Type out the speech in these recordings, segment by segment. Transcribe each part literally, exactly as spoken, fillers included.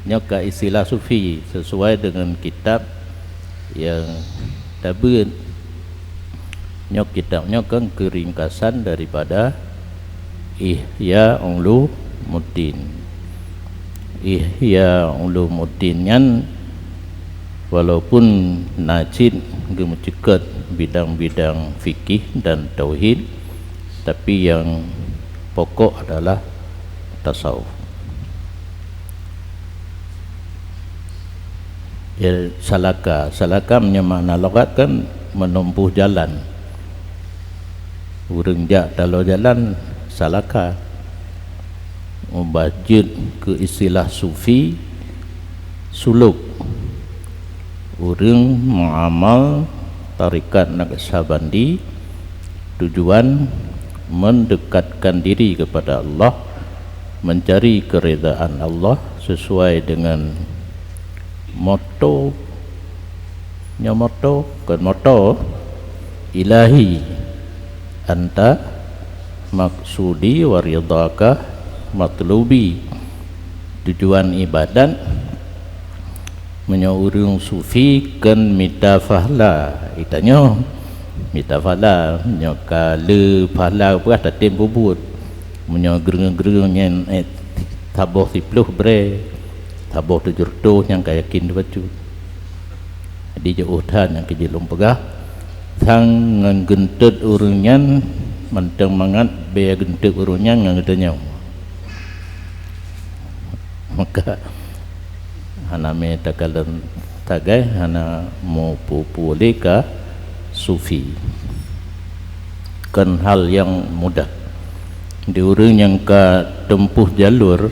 Nyoe ka istilah sufi sesuai dengan kitab nyang tabeuet. Nyoe kitab nyoe kan keuringkasan daripada Ihya Ulumuddin. Ihya Ulumuddin nyan walaupun na cit geumeuceukat bidang-bidang fikih dan tauhid, tapi nyang pokok adalah tasawuf. Ya, salaka. Salaka meunyoe makna logat kan menempuh jalan. Ureuëng jak taloe jalan, salaka. Mubah jeuet keu istilah sufi, suluk. Ureuëng meuamal tarekat Naqsyabandi tujuan mendekatkan diri kepada Allah, mencari keridaan Allah sesuai dengan moto, nyoe moto, kon moto, ilahi, anta maksudi wa ridhaka matlubi. Tujuan ibadat, meunyoe ureuëng sufi kon mita fahla, itanyoe mita fahla, meunyoe ka le fahla peugah tatem peubuet. Meunyoe greueng-greueng nyan, eh, saboh siploh bré, saboh tujoh reutôh nyang ka yakin teubacut. Jadi jiôh that nyang keu jih lôn peugah, sang ngon geunteut ureuëng nyan mantong mangat bèe geunteut ureuëng nyan ngon geutanyoe. Maka hana mé takalon sagai, hana meupeue-peue lé ka sufi. Kon hal nyang mudah. Di ureuëng nyang ka tempuh jalur,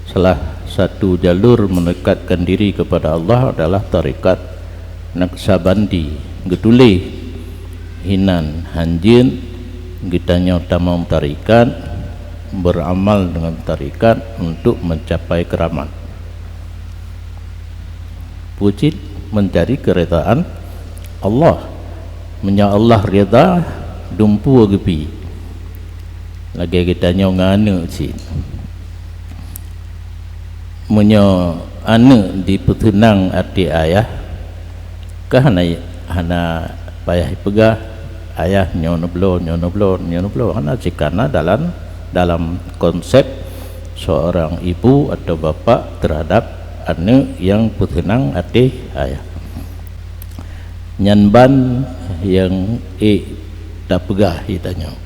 salah satu jalur mendekatkan diri kepada Allah adalah tarekat Naqsyabandi. Geutuléh hinan hanjeuet geutanyoe tamong tarekat, beramal dengan tarekat untuk mencapai keramat. Peue cit mencari keridaan Allah. Meunyoe Allah ridha, dumpeue geubi. Lagèe geutanyoe ngon aneuk cit. Meunyoe aneuk dipeuseunang até ayah, ka hana, hana payah ipeugah, "Ayah, nyoe neubloe, nyoe neubloe, nyoe neubloe." Hana, sikana dalam, dalam konsep seorang ibu atau bapak terhadap aneuk nyang peuseunang até ayah. Nyan ban nyang ék tapeugah geutanyoe.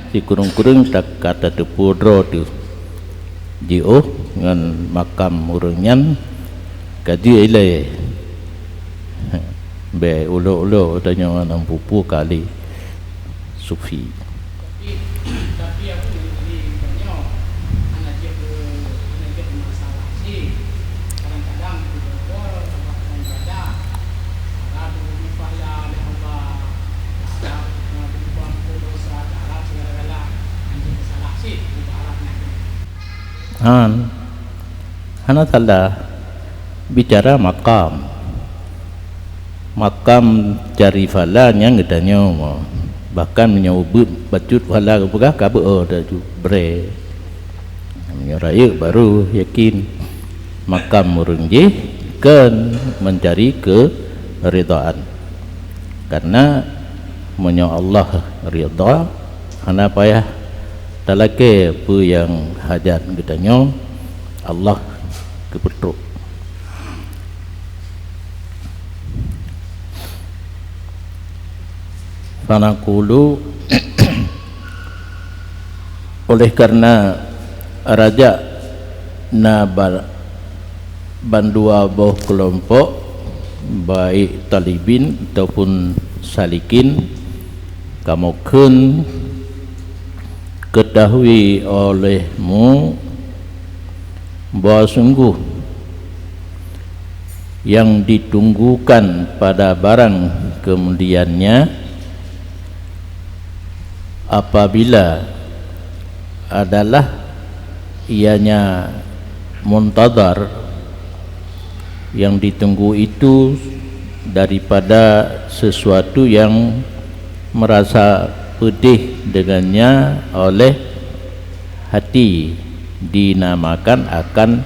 Sikureueng-kureueng ta-, ka tateupeue droe teuh. Jiôh ngon makam ureuëng nyan ka jeuet ilée. Bèk ulok-ulok tanyoe ngon peue-peue kali sufi. Han, hana salah bicara makam. Makam cari fala nyang geutanyoe mo. Bahkan meunyoe ubeuet bacut fala geupeugah ka beu-o taju bré. Meunyoe rayeuk baru yakin makam ureuëng jih kon mencari keuridaan. Karena meunyoe Allah ridha, hana payah talakée peue nyang hajat geutanyoe, Allah geupeutrok. Fanaqulu, oleh karena rajak na ba-, bandua boh keulompok, baik talibin ataupun salikin, kamoe kheun ketahui olehmu bahwa sungguh yang ditunggukan pada barang kemudiannya apabila adalah ianya muntazar, yang ditunggu itu daripada sesuatu yang merasa pedih dengannya oleh hati, dinamakan akan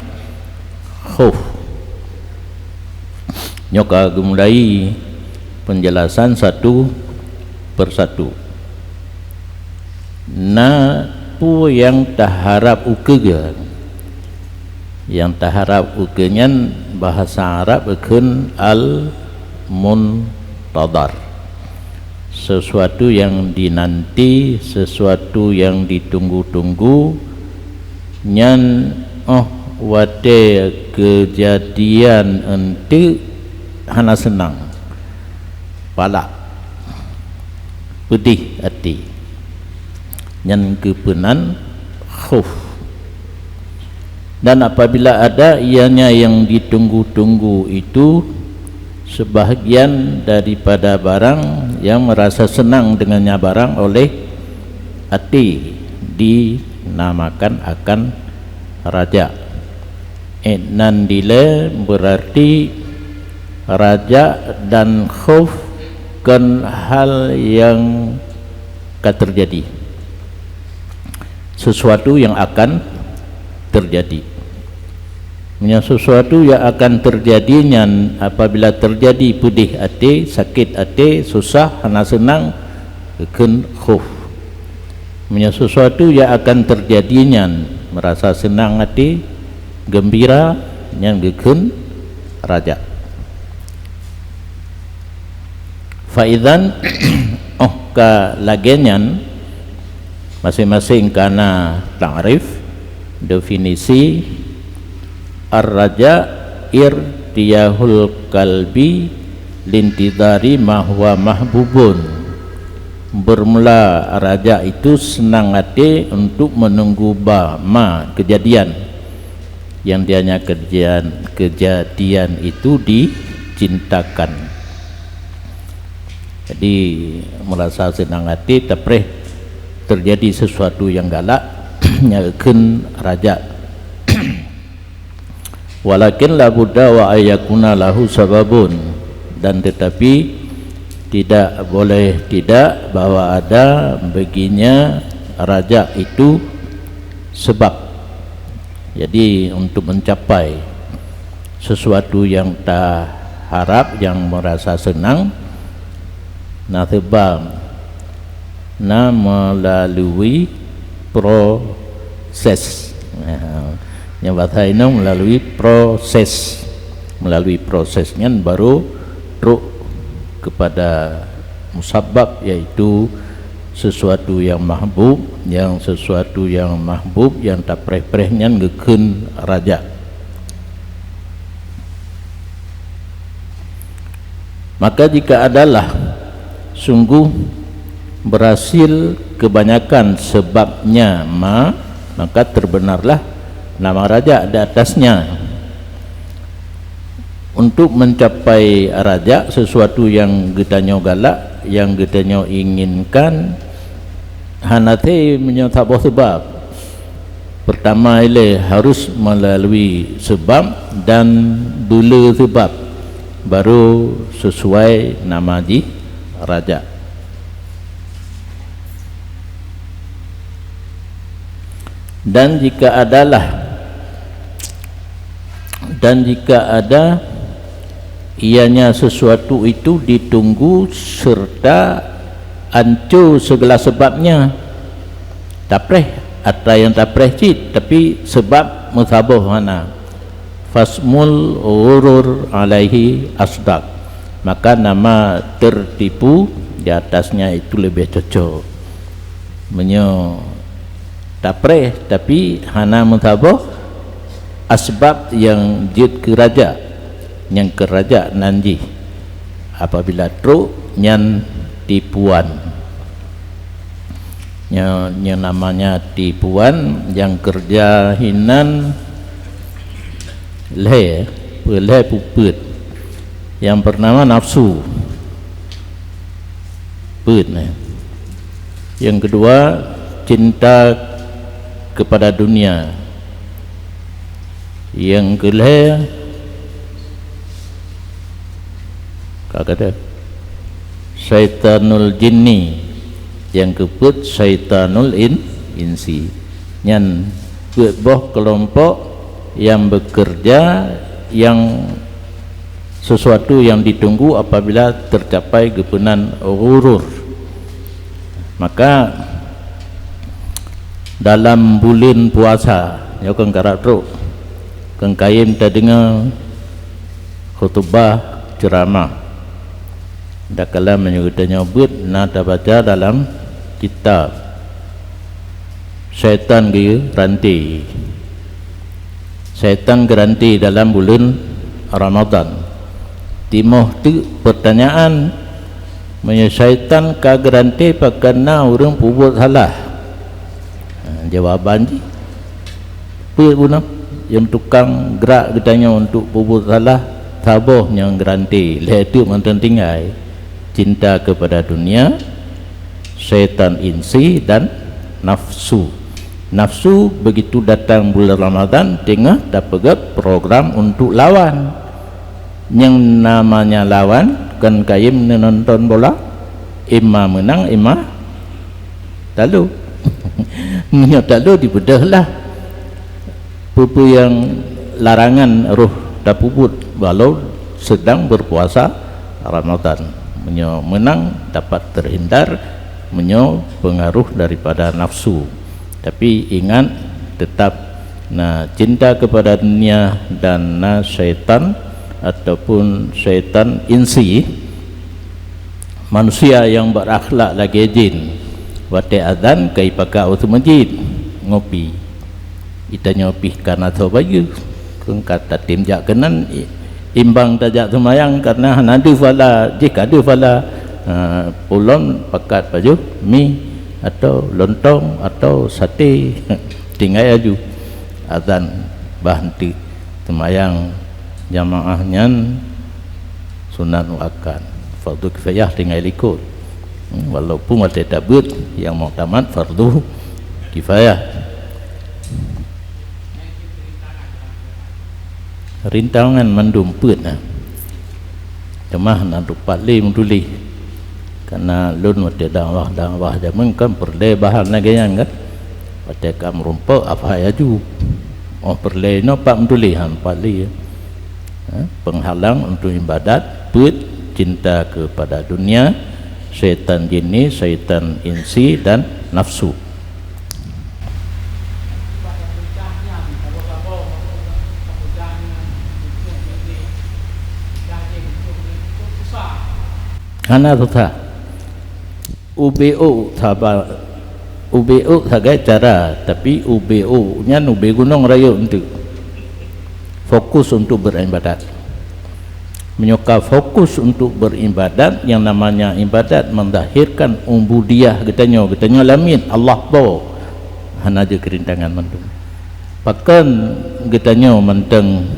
Khauf. Nyoe ka geumulai penjelasan satu persatu. Na peue nyang taharab ukeue? Nyang taharab ukeue nyan bahasa Arab geukheun al-muntadhar. Sesuatu yang dinanti, sesuatu yang ditunggu-tunggu, nyan óh watée keujadian eunteuk hana seunang, palak, peudeh até. Nyan geupeunan khauf. Dan apabila ada ianya yang ditunggu-tunggu itu, sebahagian daripada barang yang merasa senang dengannya barang oleh até dinamakan akan raja. Eh, nan dilée berarti raja dan khauf kon hal yang ka terjadi. Sesuatu yang akan terjadi. Meunyoe sesuatu yang akan terjadi nyan, apabila terjadi peudeh até, sakét até, susah, hana seunang, geukheun khauf. Meunyoe sesuatu yang akan terjadi nyan, merasa senang até, gembira, nyan geukheun raja. Faidzan, óh ka lagée nyan, masing-masing ka na ta'rif, definisi, ar-raja irtiyahul qalbi lintidhari ma huwa mahbubun. Bermula raja itu senang até untuk menunggu ba ma kejadian yang dianya kejadian, kejadian itu dicintakan. Jadi, merasa senang hati, tapreh terjadi sesuatu yang galak, nyan kheun raja. Walakin la budda wa ayyakuna lahu sababun, dan tetapi tidak boleh tidak bahwa ada baginya raja itu sebab. Jadi, untuk mencapai sesuatu yang taharap, yang merasa senang, na sebab, na melalui proses. Nyang bahasa inong melalui proses. Melalui proses nyan baru trok kepada musabab, yaitu sesuatu yang mahbub, yang sesuatu yang mahbub yang tapreh-preh nyan geukheun raja. Maka jika adalah sungguh berhasil kebanyakan sebabnya ma, maka terbenarlah nama raja di atasnya. Untuk mencapai raja, sesuatu yang geutanyoe galak, yang geutanyoe inginkan, hana thee meunyoe saboh sebab. Pertama ilée harus melalui sebab dan beu le sebab, baru sesuai nama jih raja. Dan jika adalah, dan jika ada ianya sesuatu itu ditunggu serta anco segala sebabnya, tapreh atra nyang tapreh cit, tapi sebab meusaboh hana. Fasmul ghurur alaihi asdaq, maka nama tertipu di atasnya itu lebih cocok. Meunyoe tapreh tapi hana meusaboh, asbab nyang jeuet keu raja, nyang keu raja nan jih. Apabila trok nyan tipuan. Nyoe, nyoe namanya tipuan nyang keureuja hinan lhée, peue lhée peue peuet. Nyang pertama nafsu. Peuet nyan. Nyang keudua cinta kepada dunia. Nyang keulhée, ka kata, syaitanul jinni, nyang keupeuet syaitanul in-, insi. Nyan peuet boh keulompok nyang beukeureuja Yang sesuatu yang ditunggu apabila tercapai geupeunan ghurur. Maka dalam buleuen puasa, nyoe kon karab trok, kon kayém tadeungoe khutubah, ceuramah. Dakala meunyoe geutanyoe beuet na tabaca dalam kitab, syaitan geuranté. Syaitan geuranté dalam buleuen Ramadhan. Timoh teuk peurtanyaan, meunyoe syaitan ka geuranté, pakon na ureuëng peubuet salah? Ha, jawaban jih, peue guna nyang tukang grak geutanyoe untuk peubuet salah? Saboh nyang geuranté, lhée teuk mantong tinggai. Cinta kepada dunia, syaitan insi, dan nafsu. Nafsu begitu datang bulan Ramadhan, teungoh tapeugét program untuk lawan. Nyang namanya lawan, kon kayém neunonton bola, ima meunang, ima talo. Meunyoe talo, dibeudôh lah peue-peue nyang larangan roh tapeubuet walau sedang berpuasa Ramadhan. Meunyoe meunang, dapat terhindar, meunyoe pengaruh daripada nafsu. Tapi ingat, tetap na cinta kepada dunia dan na syaitan ataupun syaitan insi. Manusia nyang berakhlak lagée jin, watée azan ka ipakat u teumeujiet ngopi. Geutanyoe pih ka na soe bayeue, kon ka tatem jak keunan, i-, imbang tajak seumayang, karena hana deuh phala, jih ka deuh phala. Ha, ulôn pakat pajoh mi atau lontong atau sate. Tinggai aju azan, bah eunteuk seumayang jamaah nyan sunat muakkad. Fardu kifayah tinggai likot. Hmm, walaupun watée tabeuet nyang muktamad fardu kifayah. Rintangan mandum peuet na. Teuma na teumpat lé meutuléh. Karena lôn watée dakwah-dakwah jameun kan peureulée bahan lagée nyan kan. Watée ka meurumpok, hafai aju. Oh, peureulée inoe pat meutuléh, han pat lé. Ha, penghalang untuk ibadat, peuet, cinta kepada dunia, syaitan jinni, syaitan insi, dan nafsu. Hana susah. Ubé ôk saba-, ubé ôk sagai cara, tapi ubé ôk nyan ubé gunong rayeuk eunteuk. Fokus untuk beribadat. Meunyoe ka fokus untuk beribadat, yang namanya ibadat menzahirkan ubudiyah geutanyoe, geutanyoe lamiet Allah po, hana jeuet keu rintangan mandum. Pakon geutanyoe mantong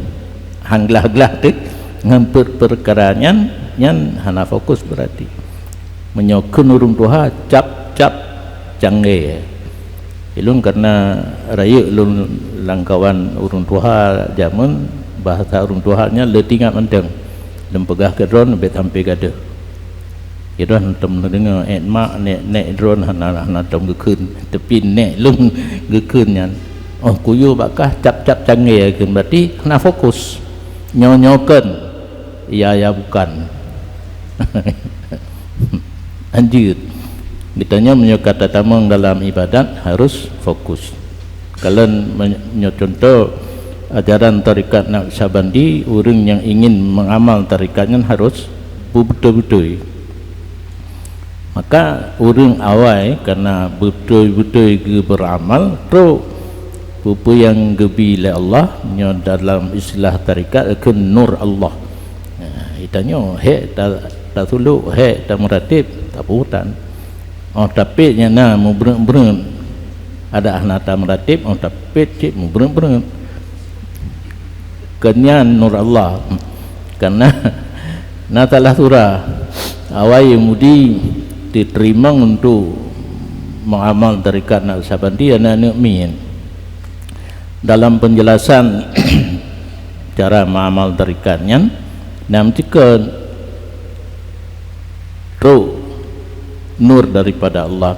han glah-glah teuk ngon per-, peukara nyan, nyan hana fokus berarti. Meunyoe kheun ureuëng tuha, cap-cap canggé. Ilôn karena rayeuk lôn lamkawan ureuëng tuha jameun, bahasa ureuëng tuha nyan le teuingat mantong. Lôn peugah keu droen, bék sampoe gadôh. Droen tom neudeungoe, ék mak, nék, nék droen hana, hana tom geukheun, tapi nék lôn geukheun nyan. Oh, kuyue bak kah cap-cap canggé kheun, berarti hana fokus. Nyoe-nyoe kheun, ya, ya bukan. Lanjut. Geutanyoe meunyoe ka tatamong dalam ibadat, harus fokus. Kalon meunyoe contoh ajaran tarekat Naqsyabandi, ureuëng nyang ingin mengamal tarekat nyan harus beubeutôi-beutôi. Maka ureuëng awai kana beutôi-beutôi geuberamal trok peue-peue nyang geubi lé Allah, nyoe dalam istilah tarekat kheun nur Allah. Nah, geutanyoe hék ta-, tasuluk, hék tameuratéb, taputan. Oh, tapi nyang na mubreuet-breuet. Ada hana tameuratéb, oh, tapi cit mubreuet-breuet. Keunyan nur Allah. Karena na salah surah. Awai Yahudi diterima untuk mengamal tarekat Naqsyabandi, aneuk-aneuk miet. Dalam penjelasan cara mengamal tarekat nyan, na meucikon trok nur daripada Allah.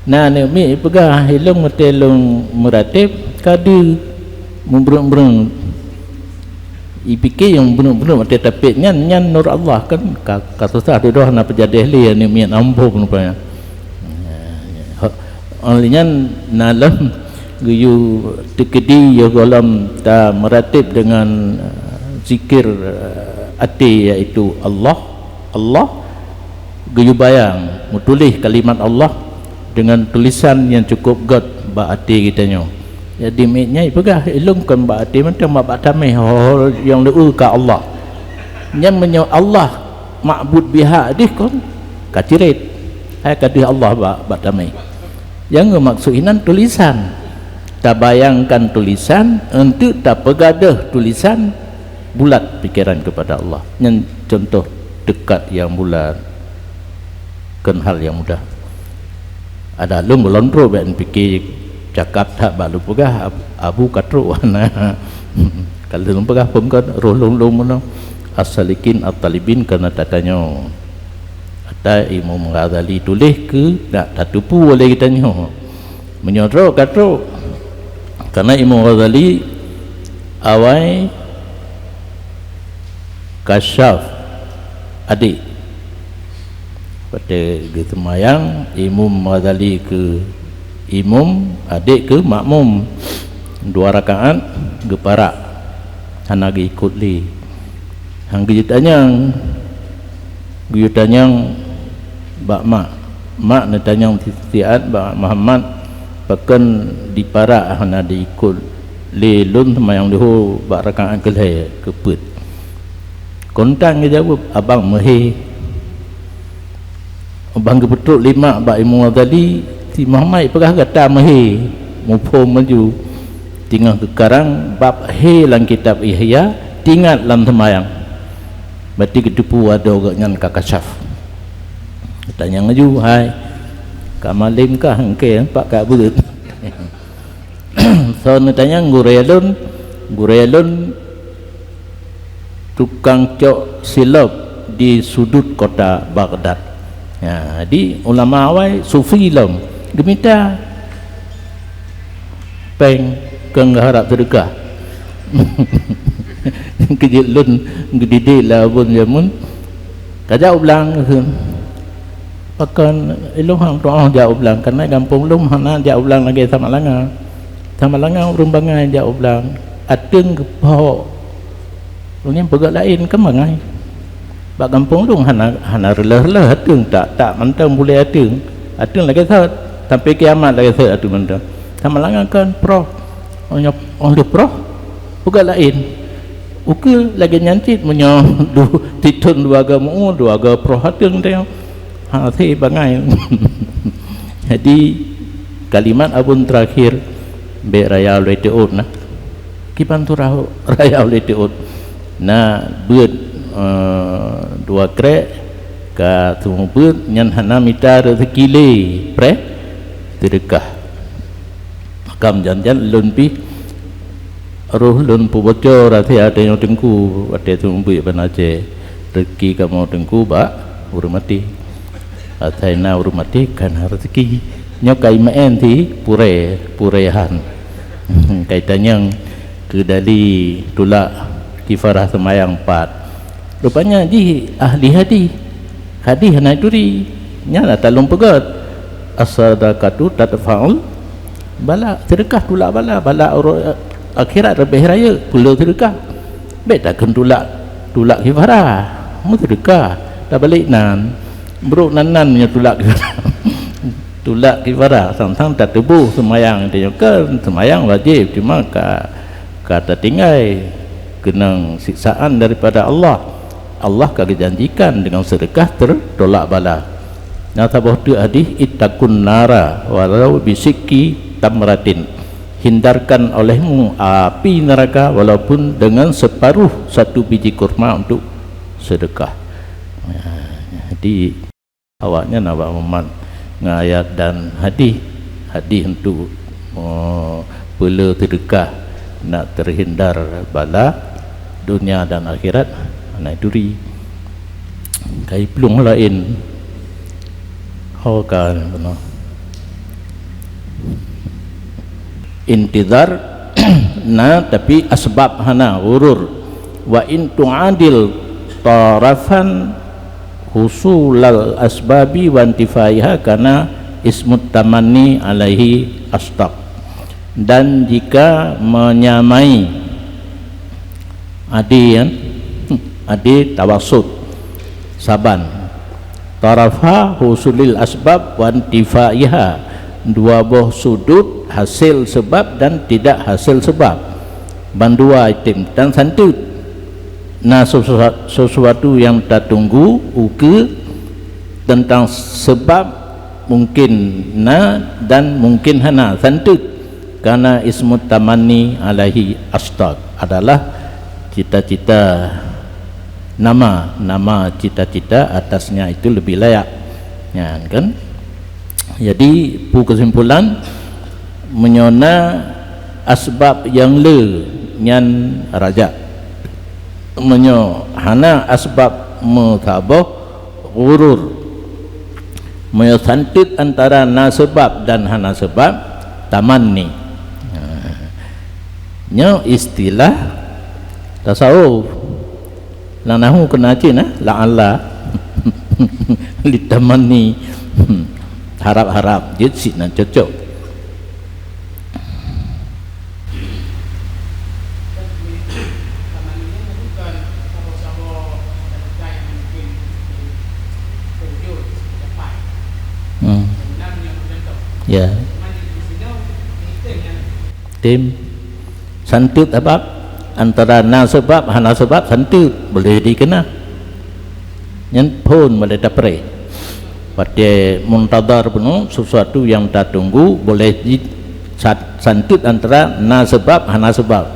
Na aneuk miet peugah, "Ilôn meutée lôn meuratéb, ka deuh mubreuet-breuet." Ipike nyang bunoe-bunoe watée tapet nyan, nyan nur Allah kan, ka, ka susah dudoe na peujadeh lé aneuk miet amphon rupanya. Oleh nyan na lom geuyue teukeudi yoh gohlom ta meuratéb deungon, eh, zikir, eh, até, yaitu Allah, Allah, geuyue bayang, meutuléh kalimat Allah deungon tulisan nyang cukup gét bak até geutanyoe. Jadi, miet nyan peugah, "Ilôn kon bak até mantong, bak, bak tameh, ho nyang leu ka Allah." Nyan meunyoe Allah ma'bud bihak dih kon, ka cirét. Hai ka deuh Allah bak, bak tameh. Nyang geumaksud inan tulisan. Tabayangkan tulisan, untuk tapeugadôh tulisan, bulat pikiran kepada Allah. Nyan contoh dekat nyang bulat, kon hal nyang mudah. Ada lôn gulon trok bék pike cakap that bak lôn peugah, Ab-, Abu ka trok hana. Kalau lôn peugah phon kon roh lôn lôn meunoe. As-Salikin At-Talibin kana tatanyoe. Ata Imam Ghazali tuléh keu nak tateupeue oleh geutanyoe. Meunyoe trok ka trok. Karena Imam Ghazali awai kasyaf adék. Watée geuseumayang, Imam Ghazali keu imum, adék keu makmum. Dua rakaat geuparak, hana geuikot lé. Han geuyue tanyong, geuyue tanyong bak mak. Mak neutanyong siat bak Muhammad, "Pakon diparak hana diikot lé lôn seumayang leuhô bak rakaat keulhée keupeuet?" Kontan geujaweueb, "Abang meuhé." Ban geupeutrok lé mak bak Imam Ghazali, "Si Muhammad peugah gata meuhé." Muphom laju. Teungoh geukarang bab hé lam kitab Ihya, teuingat lam seumayang. Berarti geuteupeue adoe geuh nyan ka kasyaf. Tanyong laju, "Hai, ka malem kah engke, pat ka beuet?" Soe neutanyong, "Gurée lôn, gurée lôn tukang cok silop di sudut kota Baghdad." Ya, jadi ulama awai sufi lom geumita péng keu geuharab seudeukah. Keu jeuet lôn geudidik lé abon jameun, ka jak u blang kheun. Pakon ilôn han tuoh jak u blang, karena gampông lôn hana jak u blang lagée Samalanga. Samalanga ureuëng bangai jak u blang, ateueng geuphok. Lôn nyan peugah laén kan bangai. Bak gampông lôn hana, hana reuloh-reuloh ateueng, tak, tak mantong bulée ateueng. Ateueng lagée sot, sampai kiamat lagée sot ateueng mantong. Samalanga kan proh, oh nyoe, oh lheueh proh, peugah laén. Ukeue lagée nyan cit meunyoe du-, sithon dua geu meu-, dua geu proh ateueng teuh. Ha, si bangai. Jadi, kalimat abon terakhir, bék raya ulée teuôt na. Kiban tu raho-, raya ulée teuôt. Na beuet, eh, dua krek, ka seumeubeuet, nyan hana mita rezeki lé, preh, seudeukah. Makam jan-jan lôn pih roh lôn peuboco rahasia tanyoe teungku, watée seumeubeuet ban Aceh, rezeki kamoe teungku bak ureuëng maté. Asai na ureuëng maté ka na rezeki. Nyoe ka imeu'en si purée, purée han. Ka itanyong keu dali tulak kifarah seumayang pat. Rupanya jih ahli hadih. Hadih hana turi. Nyan ata lôn peugét. As-sadaqatu tadfa'ul bala. Seudeukah tulak bala. Bala uroe akhirat leubeh rayeuk. Peuleueh seudeukah. Bék takheun tulak, tulak kifarah. Meuseudeukah. Tabalek nan. Brok nan-nan nyoe tulak kifarah. Tulak kifarah. Sang-sang tateuboh seumayang. Tanyoe kan seumayang wajéb. Cuma ka, ka tatinggai. Keunong siksaan daripada Allah. Allah ka geujanjikan deungon seudeukah ter-, tolak bala. Na saboh teuk hadih, "Ittaqun nara walau bisyikki tamratin." Hindarkan olehmu api neraka walaupun dengan separuh satu biji kurma untuk sedekah. Jadi, awaknyan awak mumat ngon ayat dan hadih. Hadih untuk, eh, peuleueh seudeukah nak terhindar bala dunia dan akhirat, hana turi. Kai plueng laén. Ho ka keunoe. Intizar na, tapi asbab hana, urur. Wa in tu'adil tarafan husulal asbabi wa intifaiha kana ismut tamanni alaihi asdaq. Dan jika menyamai adi, ya, adi tawasud saban tarafa husulil asbab wa intifaiha, dua boh sudut hasil sebab dan tidak hasil sebab, bandua item dan santeut. Na sesuatu, sesuatu yang tatunggu ukeue tentang sebab mungkin na dan mungkin hana, santeut, karena ismut tamanni alaihi asdaq adalah cita-cita nama, nama cita-cita atasnya itu lebih layak. Nyan kan? Jadi, pu kesimpulan, meunyoe na asbab nyang le nyan rajak. Meunyoe hana asbab meusaboh, ghurur. Meunyoe santeut antara na sebab dan hana sebab, tamanni. Ha. Nyoe istilah tasawuf. Lam nahu keunan cit na, la'alla. Litamanni. Harap-harap jeuet sit nan cocok. Hmm. Ya. Tim. Santeut sabab, antara na sabab, hana sabab, santeut, boleh dikeuna. Nyan phon boleh tapreh. Watée muntadhar bunoe, sesuatu yang tatunggu, boleh ji-, sat-, santeut antara na sabab, hana sabab.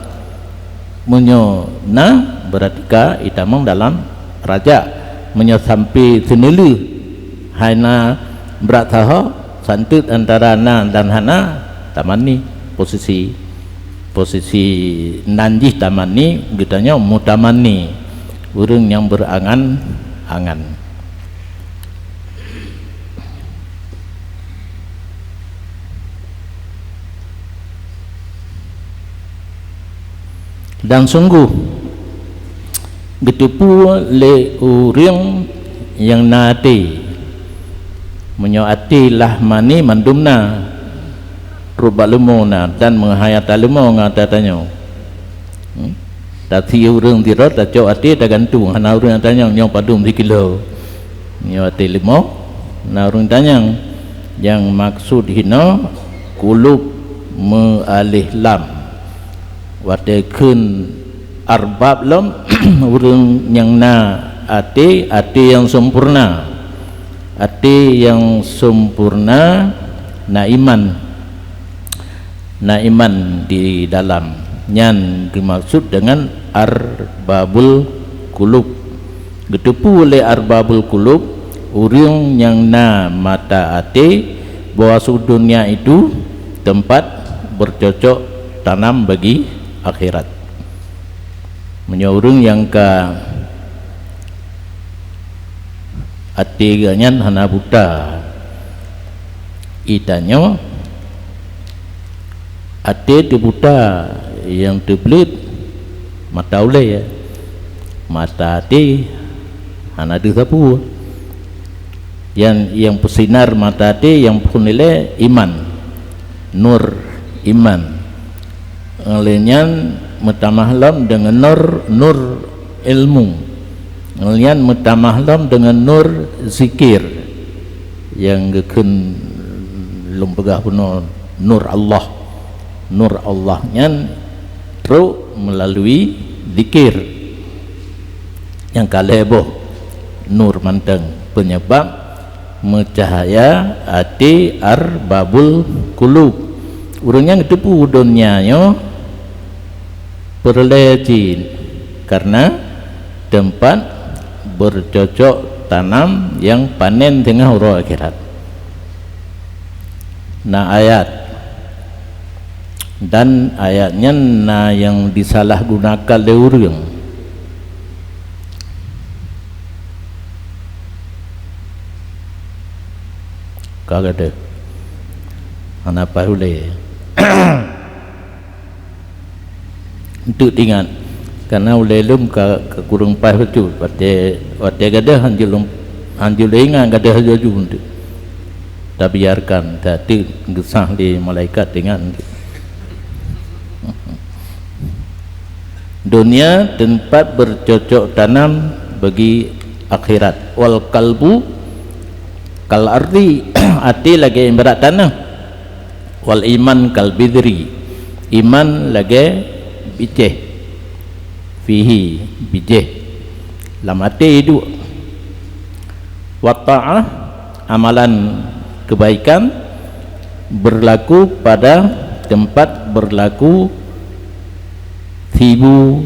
Meunyoe na, berarti ka itamong dalam rajak. Meunyoe sampai seuneulheueh hai na brat saho, santeut antara na dan hana, tamanni posisi. Posisi nan jih tamanni, geutanyoe mutamanni, ureuëng nyang beurangan-angan. Dan sungguh geuteupeue lé ureuëng nyang na até. Meunyoe até lah mani mandum na, rubak leumo na, dan meuhai ata leumo ngon ata tanyoe. Hmm? Tapi ureuëng sidroe tacok até tagantung, hana ureuëng tanyong nyoe padum sikilo. Nyoe até leumo, na ureuëng tanyong. Nyang maksud hinoe kulub meualéh lam. Watée kheun arbab lom, ureuëng nyang na até, até nyang sempurna. Até nyang sempurna na iman. Na iman di dalam. Nyan geumaksud deungon arbabul qulub. Geuteupeue lé arbabul qulub, ureuëng nyang na mata até, bahwa dunia itu tempat bercocok tanam bagi akhirat. Meunyoe ureuëng nyang ka até geuh nyan hana buta, itanyoe até teubuta, nyang teubleuet mata ulée, mata até hana deuh sapeue. Nyang, nyang peusinar mata até nyang phon ilée iman, nur iman. Lheueh nyan meutamah lom deungon nur, nur ilmu. Lheueh nyan meutamah lom deungon nur zikir. Nyang geukheun lôn peugah bunoe nur Allah. Nur Allah nyan trok meulalu zikir. Nyang ka lhée boh nur mantong peunyeubab meucahya até arbabul qulub. Ureuëng nyang geuteupeue donya nyoe peureulée cit, kareuna teumpat beucocok tanam nyang panen teungoh uroe akhirat. Na ayat, dan ayat nyan na nyang disalahgunakan lé ureuëng. Ka gata hana paih ulée. Untuk ingat, Karena ulée lom ka, ka kureueng paih bacut, watée, watée gadôh hanjeuet lom, hanjeuet lé ingat gadôh laju. Tabiarkan, tateuk geusah lé malaikat ingat. Dunia tempat bercocok tanam bagi akhirat. Wal qalbu kal ardi, até lagée ibarat tanah. Wal iman kal bidri, iman lagée bicéh, fihi, bijéh, lam até iduek. Wa ta'ah, amalan kebaikan, berlaku pada tempat berlaku thibu,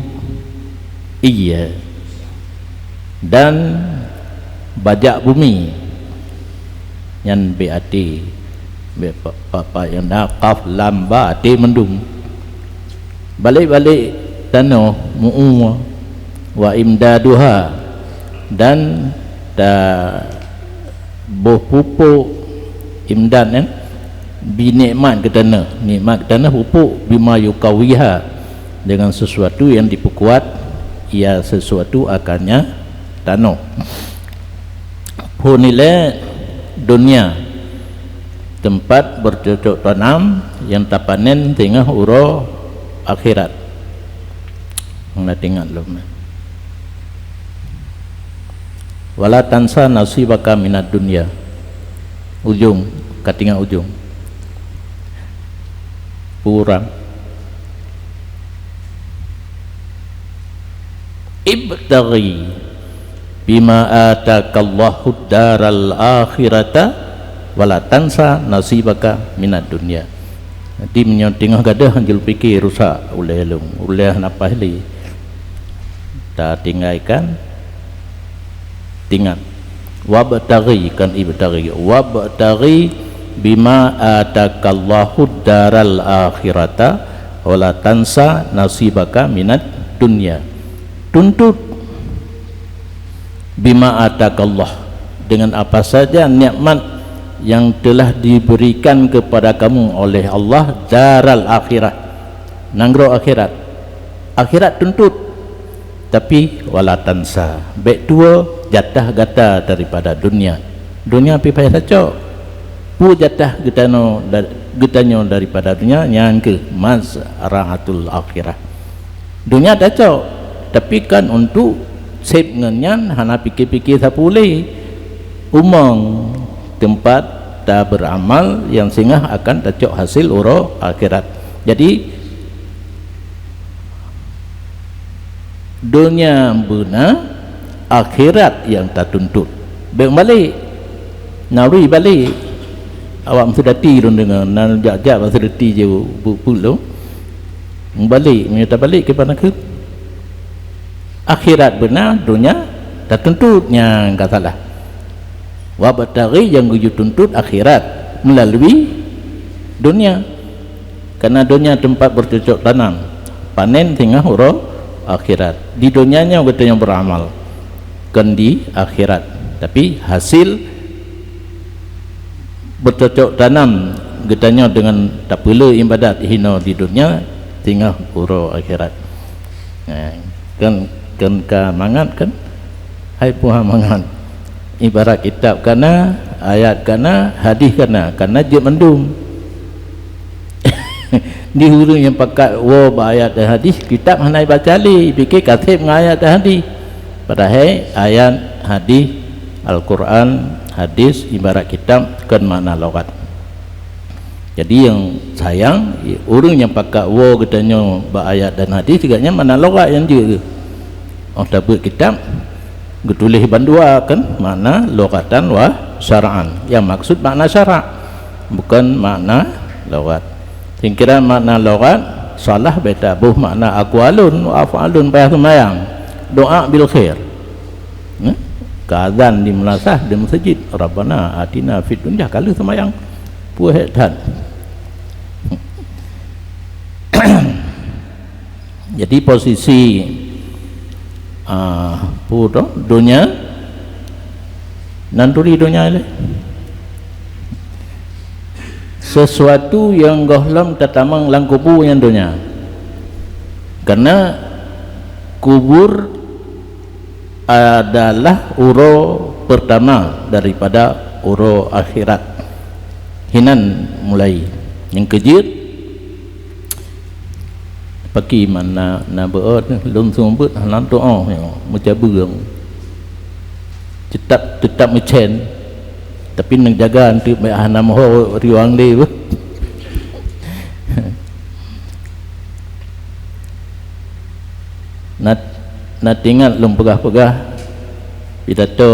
iya, dan bajak bumi. Nyan B A T. Be-, pa-, pa-, pa-, nyang na qaf, lam, ba, até mandum. Balek-balek tanoh, mu'u, wa imdaduha, dan ta-, boh pupuk imdad, eh, bi nikmat keu tanoh. Nikmat keu tanoh pupuk, bima yukawiha, dengan sesuatu yang diperkuat, ya, sesuatu akannya tanoh. Phon ilée dunia, tempat bercocok tanam yang tapanen teungoh uroe akhirat. Hana teuingat lom. Wala tansa nasibaka minad dunya. Ujong, ka teuingat ujong. Peue urang. Ibtaghi bima atakallahu daral akhirata wala tansa nasibaka minad dunya. Jadi, meunyoe teungoh gadôh hanjeuet pike rusak ulée lom, ulée hana paih lé, tatinggaikan, teuingat. Wabtaghi, kan ibtaghi. Wabtaghi bima atakallahu daral akhirata wala tansa nasibaka minad dunya. Tuntut bima atakallah, dengan apa saja nikmat yang telah diberikan kepada kamu oleh Allah, daral akhirah, nanggroe akhirat. Akhirat tuntut, tapi wala tansa, bék tuwo jatah gata daripada dunia. Dunia pih payah tacok. Peue jatah geutanoe da-, geutanyoe daripada dunia, nyan kheueh mazra'atul akhirah. Dunia tacok, tapi kan untuk seb ngon nyan hana pike-pike sapeue lé. Umong, tempat ta beuramal nyang singoh akan tacok hasil uroe akhirat. Jadi, donya beuna, akhirat nyang tatuntut. Bék meubalek. Nalui balek. Awak meuseudati lôn deungoe, na jak-jak bak seudati jih bu-, bu-, bu lôn. Meubalek, meunyoe tabalek keu paneukheun. Akhirat beuna, donya tatuntut, nyang ka salah. Wabtaghi, nyang geuyue tuntut akhirat meulalui donya. Karena donya tempat bercocok tanam, panen singoh uroe akhirat. Di donya nyoe geutanyoe beuramal, kon di akhirat. Tapi hasil bercocok tanam geutanyoe deungon tapeulé ibadat hinoe di donya, singoh uroe akhirat. Nah, kan, kan ka mangat kan? Hai puha mangat. Ibarat kitab kana, ayat kana, hadis kana, kana jeuet mandum. Di ureuëng nyang pakat woe bak ayat dan hadis, kitab hana ibaca lé, pike ka seb ngon ayat dan hadis. Padahai ayat, hadis, Al-Quran, hadis ibarat kitab kon makna logat. Jadi nyang sayang, ureuëng nyang pakat woe geutanyoe bak ayat dan hadis, gobnyan makna logat nyang jeuet. Oh tabeuet kitab, geutuléh bandua kan makna logatan wa syar'an. Nyang maksud makna syarak, bukan makna logat. Singkira makna logat, salah beta boh makna aqwalun wa af'alun payah seumayang. Doa bil khair. Nah, ka azan di meulasah di meuseujid, "Rabbana atina fid dunya," ka lheueh seumayang. Puhét that. Jadi posisi, ah, peue tu, donya, nan turi donya lé. Sesuatu nyang gohlom tatamong lam kubu nyan donya. Karena Kubur adalah uroe pertama daripada uroe akhirat. Hinan mulai. Nyang keujeuet, paki man na, na beuôt, lôn seumeubeuet hana tu'oh nyoe, meucabeueng. Teutap, teutap meucen, tapi neujaga eunteuk bèk hana meuho riwang lé beuh. Na, na teuingat lôn peugah-peugah pidato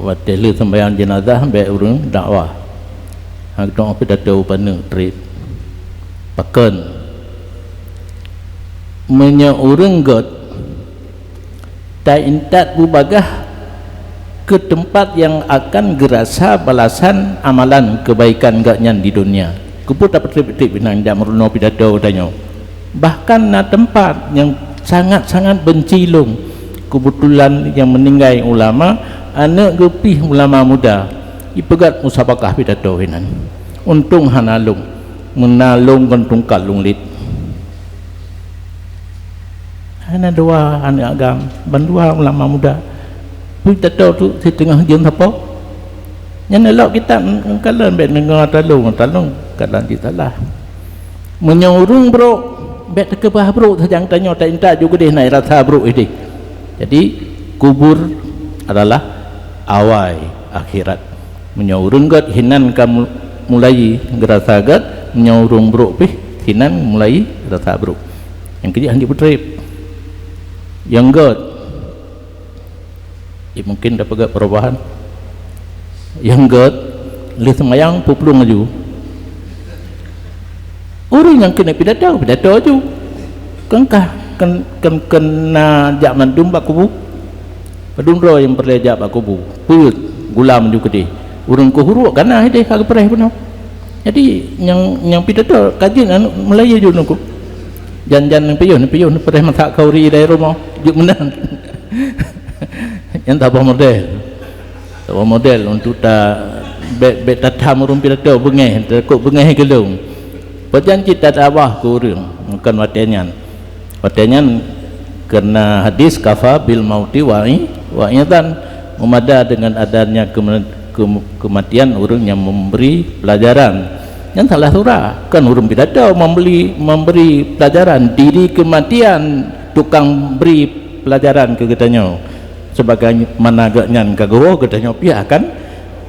watèe lheueh sembahyang jenazah bèk ureueng dakwah. Hana geutanyoe pidato u paneuk trép. Pakon? Meunyoe ureueng gèt, ta-intat bubagaih keu teumpat nyang akan geurasa balasan amalan keubaikan geuhnyan di donya. Keupeue tapeutrép-trép inong jak meurunoe pidato geutanyoe? Bahkan na teumpat nyang sangat-sangat beunci lôn. Keubeutulan nyang meuninggai ulama, aneuk geuh pih ulama muda, jipeugèt musabakah pidato inan. Untông hana lôn, meuna lôn ngon tungkat lôn lét. Hana dua aneuk agam, bandua ulama muda. Pidato tu siteungoh jeuem sapo. Nyan lôn kitab kalon bèk deungö talông, talông kadang cit salah. Meunyoe ureueng brôk, bèk teukeubah brôk sajan tanyoe ta-intat ju keudéh na rasa brôk idéh. Jadi, kubur adalah awai akhirat. Meunyoe ureueng gèt hinan ka mu-, mulai geurasa gèt, meunyoe ureueng brôk pih hinan mulai rasa brôk. Nyang keujeuet han jipeutrép. Nyang gèt, ya, mungkin tapeugèt perubahan. Nyang gèt, lheueh seumayang peuplueng laju. Ureueng nyang keuneuk pidato, pidato laju. Kon kah, kon, kon, kon na jak mandum bak kubu. Padum droe nyang peureulèe jak bak kubu. Peuet, gulam laju keudéh. Ureueng keuhuruk ka na idéh ka geupreh bunoe. Jadi nyang, nyang pidato ka jeuet aneuk meulayeue ju nungku. Jan-jan neupiôh, neupiôh neupreh masak khauri dari rumoh. Jeuet meunan. Nyan saboh model. Saboh model untuk ta-, bèk, bèk tatham ureueng pidato beungèh, takot beungèh geulong. Pajan cit tadakwah keu ureueng, kon watèe nyan. Watèe nyan keuna hadis kafa bil mauti wa'i, wa'izan, meumada dengan adanya kema-, kem-, kematian ureueng nyang memberi pelajaran. Nyan salah surah, kon ureueng pidato membeli, memberi pelajaran, diri kematian tukang beri pelajaran keu geutanyoe. Sebagaimana geuhnyan ka geuwoe, geutanyoe pih akan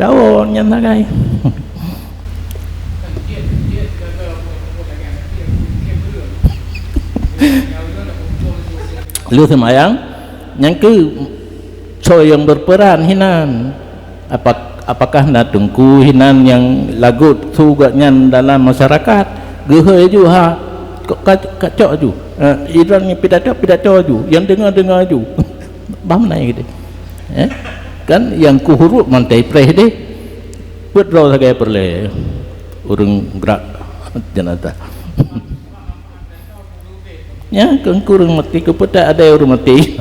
tawon nyan sagai. Lheueh seumayang, nyang keu soe nyang berperan hinan? Apa-, apakah na teungku hinan nyang lagot su geuhnyan dalam masyarakat? Geuhôi ju ha, ka, ka, kacok ju. Eh, idang pidato, pidato ju. Nyang deungo, deungo ju. Bah meunan gitu. Eh? Kan nyang keuhuruk mantai preh deh. Peuet droe sagai peureulèe. Ureueng grak jenazah. Nya, keu ureueng maté, keu peutak ada ureueng maté.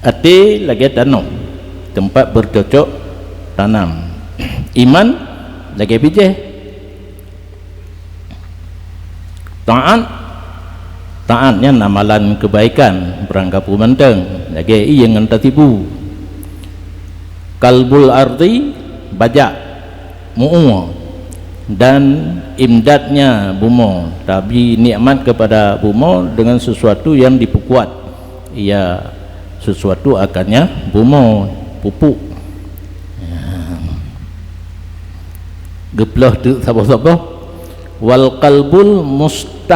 Até lagèe tanoh, teumpat beucocok tanam. Iman lagèe bijèh. Taat, taat nyan amalan keubaikan, beurangkapeue mantong, lagèe ié ngon tasibu. Kalbul ardi, bajak, mu'ue, dan imdadnya bumoe, tabri nikmat kepada bumoe dengan sesuatu yang diperkuat ia sesuatu akannya bumoe, pupuk. Ya. Geuploh teuk saboh-saboh. Wal qalbul mustahdiru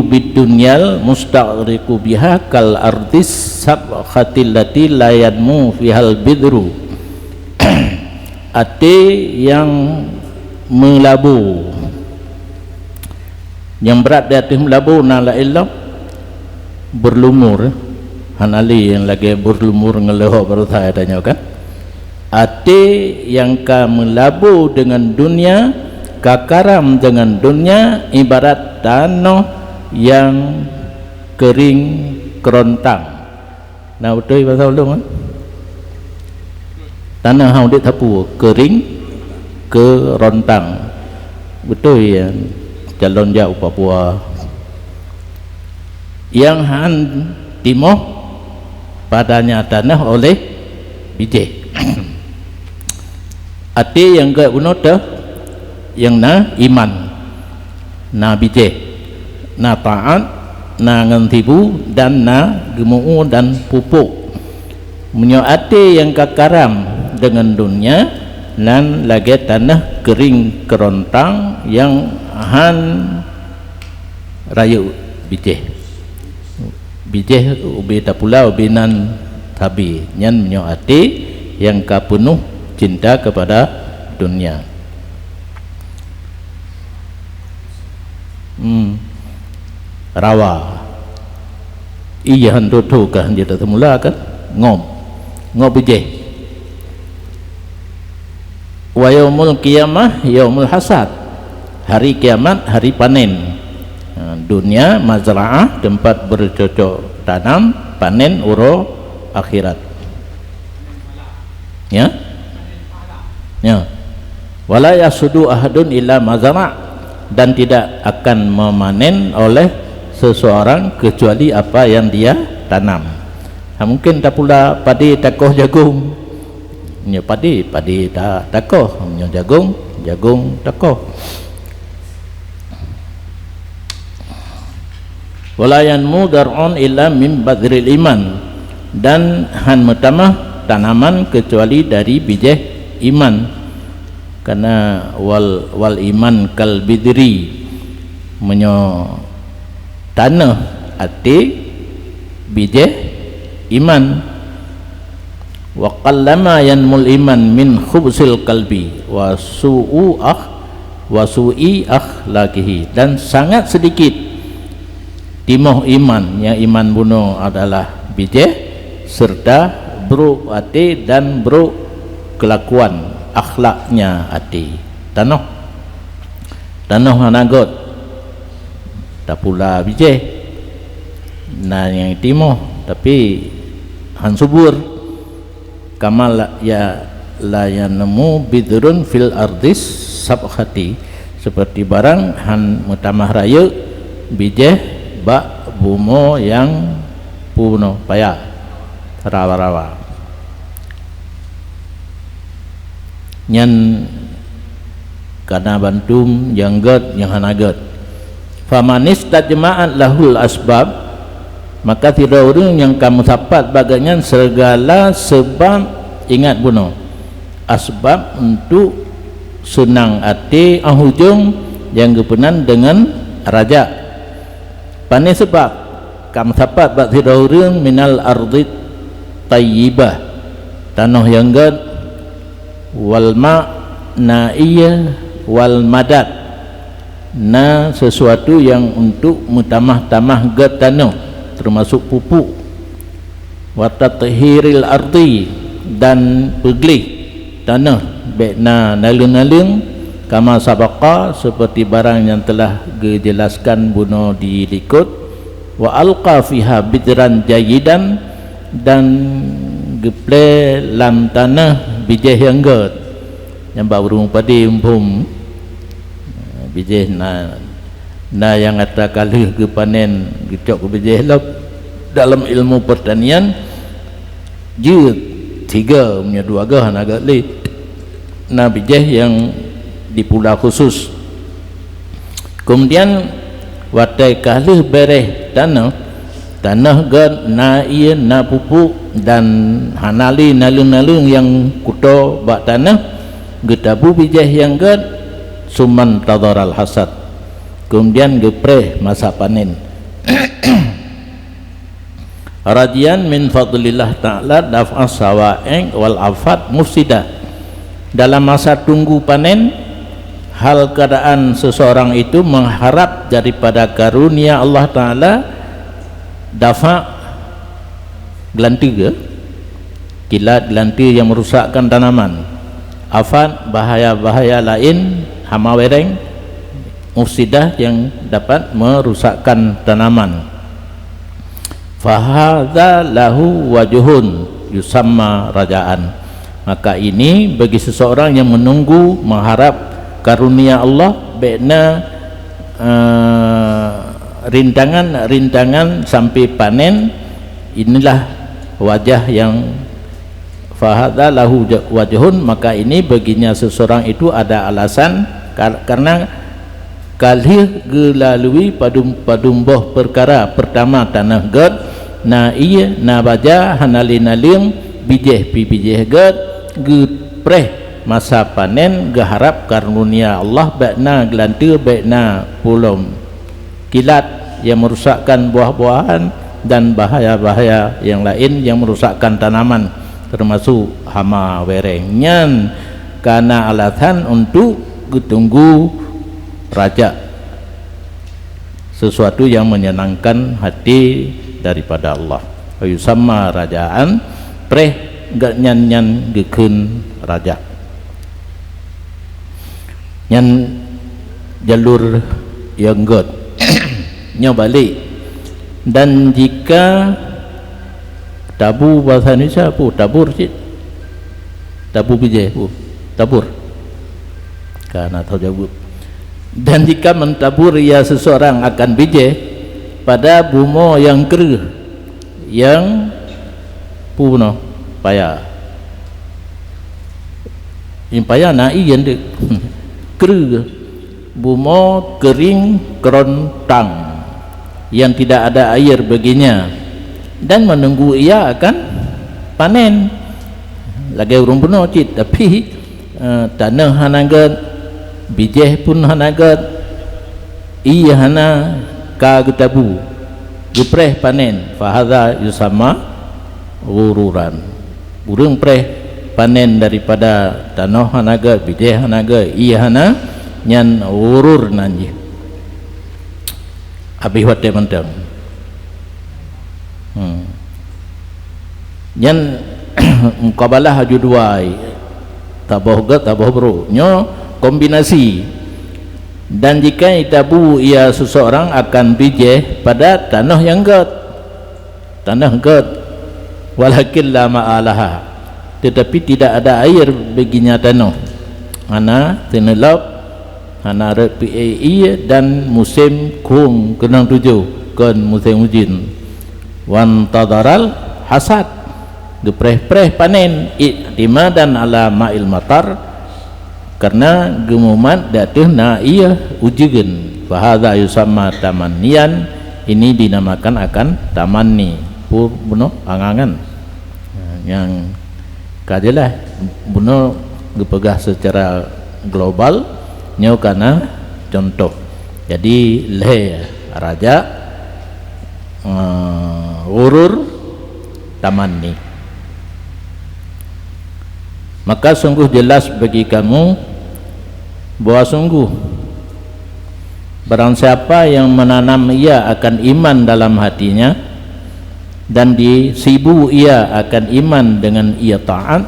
bid dunyal mustaghriqu biha kal ardis sabkhatil lati la yanmu fihal bidru. Até nyang meulabu. Nyang brat di ateueh meulabu na laén lom, beurlumur, hana lé nyang lagèe beurlumur ngon leuhok baroesa tanyoe kan. Até nyang ka meulabu deungon dunia, ka karam deungon dunia, ibarat tanoh nyang keuring keurontang. Na beutôi basa ulôn, kan? Tanoh han udép sapeue, keuring, keurontang. Beutôi, ya. Lôn jak u Papua. Nyang han timoh padanya tanoh oleh bijéh. Até nyang gét bunoe teuh nyang na iman, na bijéh, na taát, na ngon sibu, dan na geumeu dan pupuk. Meunyoe até nyang ka karam deungon donya, nyan lagée tanoh keuring keurontang nyang han rayeuk bijéh. Bijéh ubé tapula ubé nan sabe, nyan meunyoe até nyang ka peunoh cinta keupada donya. Hmm. Rawa. Iya han tho-tho kah jeuet semula kan? Ngom. Ngom bijéh. Wa yaumul qiyamah yaumul hasad. Hari kiamat hari panen. Ha, dunia mazraah, tempat bercocok tanam, panen uroe akhirat. Ya? Ya. Wala yahsudu ahadun illa mazara, dan tidak akan memanen oleh seseorang kecuali apa yang dia tanam. Ha, mungkin tapula padé takoh jagong. Nyoe padé, padé ta-, takoh. Nyoe jagong, jagong takoh. Wala yanmu dar'un illa min badril iman, dan han meutamah tanaman kecuali dari bijéh iman. Karena wal, wal iman kal bidri, meunyoe tanoh até bijéh iman. Wa qallama yanmul iman min khubsil qalbi wa su'u akh-, wa su'i akhlaqihi, dan sangat sedikit timoh iman, nyang iman bunoe adalah bijéh, serta brok até dan brok keulakuan, akhlaknya até. Tanoh, tanoh hana gét, tapula bijéh, na nyang timoh, tapi han subur. Kama la, ya, la yanmu bidrun fil ardis sabkhati, seperti barang han meutamah rayeuk bijéh bak bumoe nyang punoh paya, rawa-rawa. Nyan kana bantum nyang gét, nyang hana gét. Famanis tajma'at lahul asbab, maka sidroe ureuëng nyang ka meusapat bak gobnyan segala seubab, ingat bunoe, asbab untuk seunang até, ah, ujong nyang geupeunan deungon rajak. Pane seubab? Ka meusapat bak sidroe ureuëng minal ardit thayyibah, tanoh nyang gét, wal ma' naiyah wal madad, na sesuatu nyang untuk meutamah-tamah gét tanoh, teumasok pupuk, wa tathhiril ardi, dan peugleh tanoh bék na naleueng-naleueng, kama sabaqa, seperti barang nyang telah geujelaskan bunoe di likot, wa alqa fiha bidran jayyidan, dan geuplé lam tanoh bijéh nyang gét. Nyang bak ureuëng padé muphom, bijéh na, na nyang atra ka lheueh geupanen, geucok keu bijéh lom. Dalam ilmu pertanian, jeuet tiga, meunyoe dua gah hana gét lé. Na bijéh nyang dipula khusus. Kemudian, watée ka lheueh béréh tanoh, tanoh gét na ié, na pupuk, dan hana lé naleueng-naleueng nyang kuto bak tanoh, geutabu bijéh nyang gét, summan tadharal hasad. Kemudian geupreh masa panen. Rajian min fadlillah ta'ala daf'a sawa'iq wal afat mufsidah. Dalam masa tunggu panen, hal keadaan seseorang itu mengharap daripada karunia Allah Ta'ala dafa' geulanteu, ya? Kilat geulanteu yang merusakkan tanaman, afat, bahaya-bahaya lain, hama wereng, mufsidah yang dapat merusakkan tanaman. Fahadza lahu wajhun yusamma rajaan. Maka ini bagi seseorang yang menunggu, mengharap karunia Allah, bék na eh, rintangan-rintangan sampai panen, inilah wajah yang fahadza lahu ja-, wajhun, maka ini baginya seseorang itu ada alasan kar-, karena ka lheueh geulalui padum-padum boh perkara. Pertama, tanoh gét, na ié, na baja, hana lé naleueng, bijéh pi bijéh gét, geupreh masa panen, geuharab karunia Allah, bék na geulanteue, bék na pulom kilat yang merusakkan buah-buahan dan bahaya-bahaya yang lain yang merusakkan tanaman, termasuk hama wereng. Nyan kana alasan untuk geutunggu rajak, sesuatu yang menyenangkan hati daripada Allah. Yusamma rajaan, preh geuhnyan nyan geukheun rajak. Nyan jalur nyang gét. Nyoe balek. Dan jika tabu, bahasa Indonesia apa? Tabur cit. Tabu bijéh apa? Tabur. Ka na tau jaweueb. Dan jika mentabur ia seseorang akan bijéh pada bumoe nyang kreueh, nyang puna paya. Nyang paya na ié deuk. Kreueh, bumoe kering kerontang yang tidak ada air baginya, dan menunggu ia akan panen. Lagée ureuëng bunoe cit, tapi, eh, tanoh hana gét, bijéh pun hana gét, ié hana, ka geutabu, geupreh panen, fahadza yusamma ghururan. Ureuëng preh panen daripada tanoh hana gét, bijéh hana gét, ié hana, nyan ghurur nan jih. Habéh watée mantong. Hmm. Nyan mukabalah aju dua, taboh gét, taboh brok. Nyoe kombinasi. Dan jika itabu ia seseorang akan bijéh pada tanoh nyang gét, tanoh gét, walakin la ma'a laha, tetapi tidak ada air baginya tanoh, hana teuneulop, hana rot pié ié, dan musém khueng keunong tujoh, kon musém ujeuen. Wantadharal hasad, geupreh-preh panen, i'timadan ala ma'il matar, karena geumumat di ateueh na ié ujeuen. Fahadza yusamma tamanniyan, ini dinamakan akan tamanni. Pu-, bunoe angan-angan. Nyang ka jeulaih bunoe geupeugah secara global, nyoe kana contoh. Jadi lhée rajak, eh, ghurur, tamanni. Maka sungguh jelas bagi kamu bahwa sungguh barang siapa yang menanam ia akan iman dalam hatinya, dan disibu ia akan iman dengan ia taat,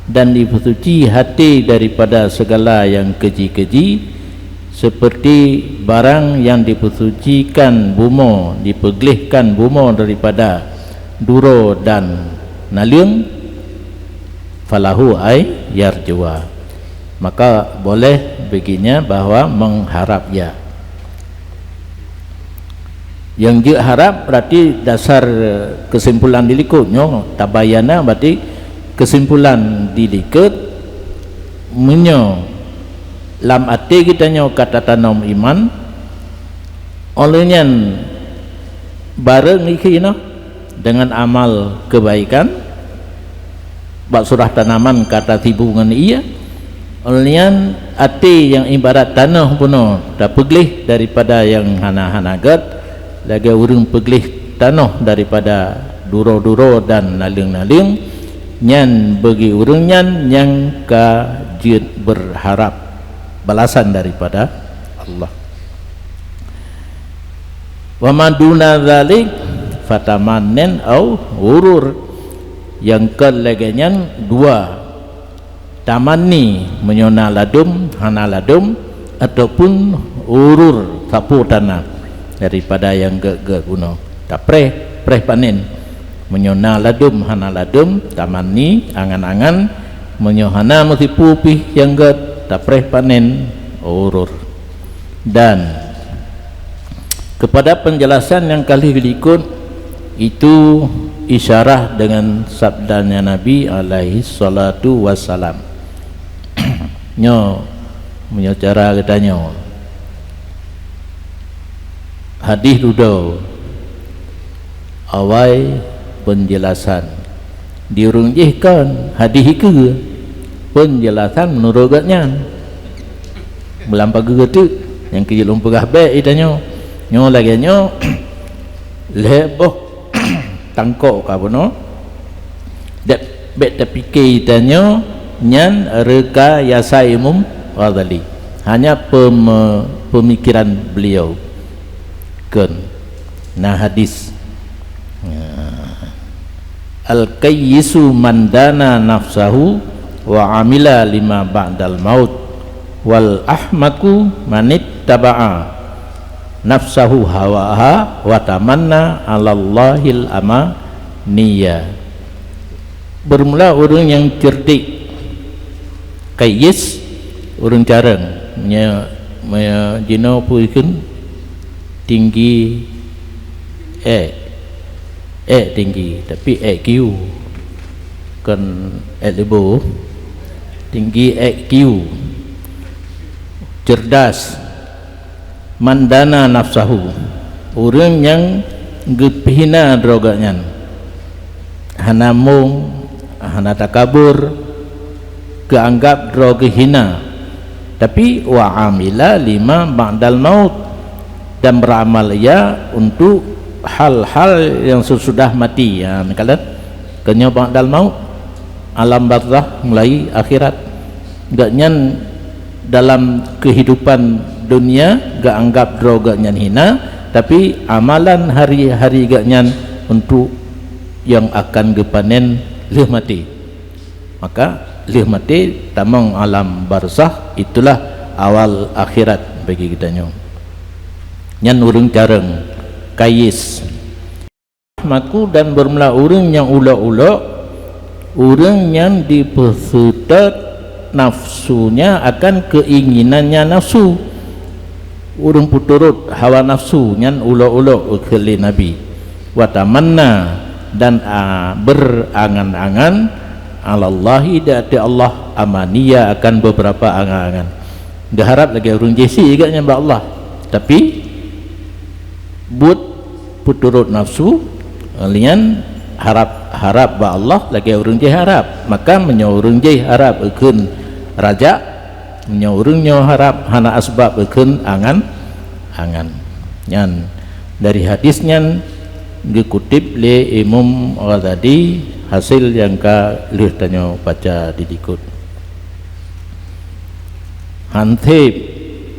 dan dipeusuci hati daripada segala yang keji-keji, seperti barang yang dipeusucikan bumoe, dipeuglehkan bumoe daripada duro dan naleueng, falahu ay yarjua, maka boleh baginya bahwa mengharap ia. Nyang jeuet harab berarti dasar kesimpulan di likot nyoe, tabayana berarti kesimpulan di likot, meunyoe lam até geutanyoe ka tatanom iman, óh lheueh nyan bareng ikhinoe dengan amal kebaikan, bak surah tanaman ka tasibu ngon ié, óh lheueh nyan até nyang ibarat tanoh bunoe tapeugleh daripada nyang hana-hana gét, lagée ureuëng peugleh tanoh daripada duro-duro dan naleueng-naleueng, nyan bagi ureuëng nyan nyang ka jeuet berharap balasan daripada Allah. Wa ma duna dzalik fatamannin au ghurur. Nyang kon lagée nyan dua, tamanni meunyoe na ladum, hana ladum, ataupun ghurur, sapu tana daripada nyang gét-gét bunoe. Tapreh, preh panen. Meunyoe na ladum, hana ladum, tamanni, angan-angan. Meunyoe hana meusipu pih nyang gét, tapreh panen, ghurur. Dan Kepada penjelasan nyang ka lheueh likot, itu isyarah dengan sabdanya Nabi alaihi salatu wassalam. Nyoe, meunyoe cara geutanyoe, hadis dudoe, awai penjelasan. Di ureuëng jih kon hadis ikeue, penjelasan meunurot gobnyan. Meulam pageue teuk, nyang keu lôn peugah bék itanyoe. Nyoe lagée nyoe, lhée boh tangkok ka bunoe. Dek bék tapike itanyoe nyan rekayasa Imam Ghazali. Hanya pem-, pemikiran beliau. Kon. Nah, hadis. Al-kayyisu man dana nafsahu wa amila lima ba'dal maut, wal ahmaku manittaba'a nafsahu hawaha wa tamanna 'alallahil amaniya. Bermula ureuëng nyang cerdik, kayis, ureuëng carông, nya, nya jinoe peue kheun tinggi, eh, eh tinggi, tapi I Q, kon I Q, tinggi I Q, cerdas, man dana nafsahu, ureuëng nyang geupeuhina droe geuh nyan, hana mong, hana takabur, geuanggab droe geuh hina, tapi wa amila lima ba'dal maut, dan beramal ia untuk hal-hal yang sesudah mati. Ha, meukalon, keunyoe ba'dal maut, alam barzakh, mulai akhirat. Gobnyan dalam kehidupan dunia geuanggab droe gobnyan hina, tapi amalan hari-hari gobnyan untuk yang akan geupanen lheueh maté. Maka lheueh maté tamong alam barzakh, itulah awal akhirat bagi geutanyoe. Nyan ureuëng carông, kayis. Maku dan bermula ureuëng nyang ulok-ulok, ureuëng nyang dipeuseutôt nafsunya akan keinginannya nafsu. Ureuëng peuturot hawa nafsu nyan ulok-ulok, kheun lé Nabi. Wa tamanna, dan, a, berangan-angan, 'alallahi, di ateueh Allah, amaniya, akan beberapa angan-angan. Geuharab lagée ureuëng jih sie gobnyan bak Allah. Tapi buet peuturot nafsu, lian harab-harab bak Allah lagée ureuëng jih harab. Maka meunyoe ureuëng jih harab eukheun rajak, meunyoe ureuëng nyoe harab hana asbab eukheun angan-angan. Nyan dari hadis nyan geukutip lé Imam Ghazali, hasil nyang ka lheueh tanyoe baca di likot. Hantheb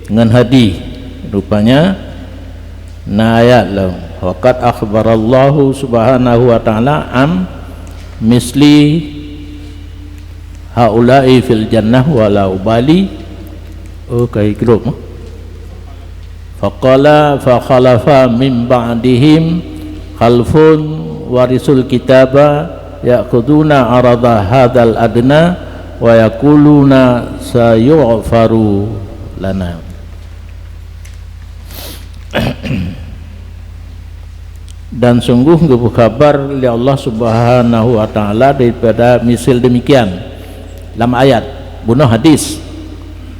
ngon hadih, rupanya na ayat lom, "Wa qad akhbarallahu subhanahu wa ta'ala am misli haula'i fil jannah wa la ubali." Oh, kai grup. Faqala fa khalafa min ba'dihim khalfun warisul kitaba ya'khuduna arada hadzal adna wa yaquluna sayughfaru lana. Dan sungguh geupeu khabar lé Allah Subhanahu wa Ta'ala daripada misil demikian lam ayat, bunoe hadis.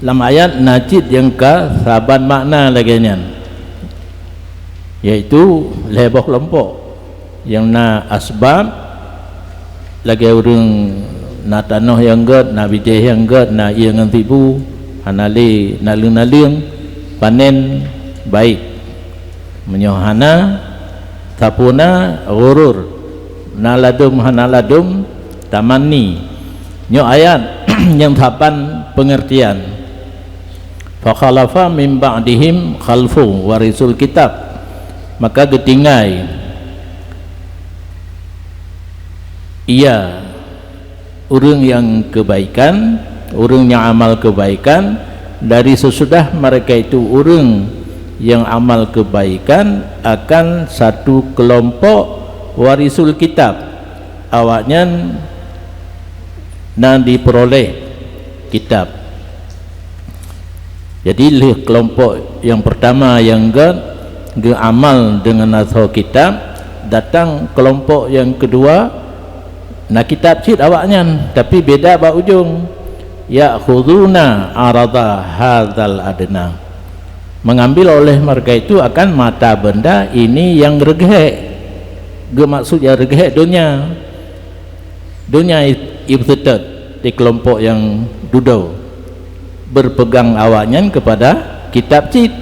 Lam ayat na cit nyang ka saban makna lagée nyan, yaitu lhée boh keulompok nyang na asbab, lagée ureuëng na tanoh nyang gét, na bijéh nyang gét, na ié ngon sibu, hana lé naleueng-naleueng, panen baét. Meunyoe hana, sapeue na, ghurur, na ladum hana ladum, tamanni. Nyoe ayat nyang saban peungeurtian. Fa khalafa min ba'dihim khalfun warisul kitab. Maka geutinggai, iya, ureuëng nyang keubaikan, ureuëng nyang amal keubaikan, dari seusudah mereka itu ureuëng nyang amal keubaikan akan satu keulompok warisul kitab, awaknyan na jipeuroléh kitab. Jadi, lheueh keulompok nyang peurtama nyang gét, geuamal deungon asoe kitab, datang keulompok nyang keudua, na kitab cit awaknyan, tapi beda bak ujong. Ya'khuduna arada hadzal adna. Mengambil oleh mereka itu akan mata benda ini yang reugét. Geumaksud nyang reugét donya. Donya i-, ibtitad di keulompok nyang dudoe. Berpegang awaknyan kepada kitab cit.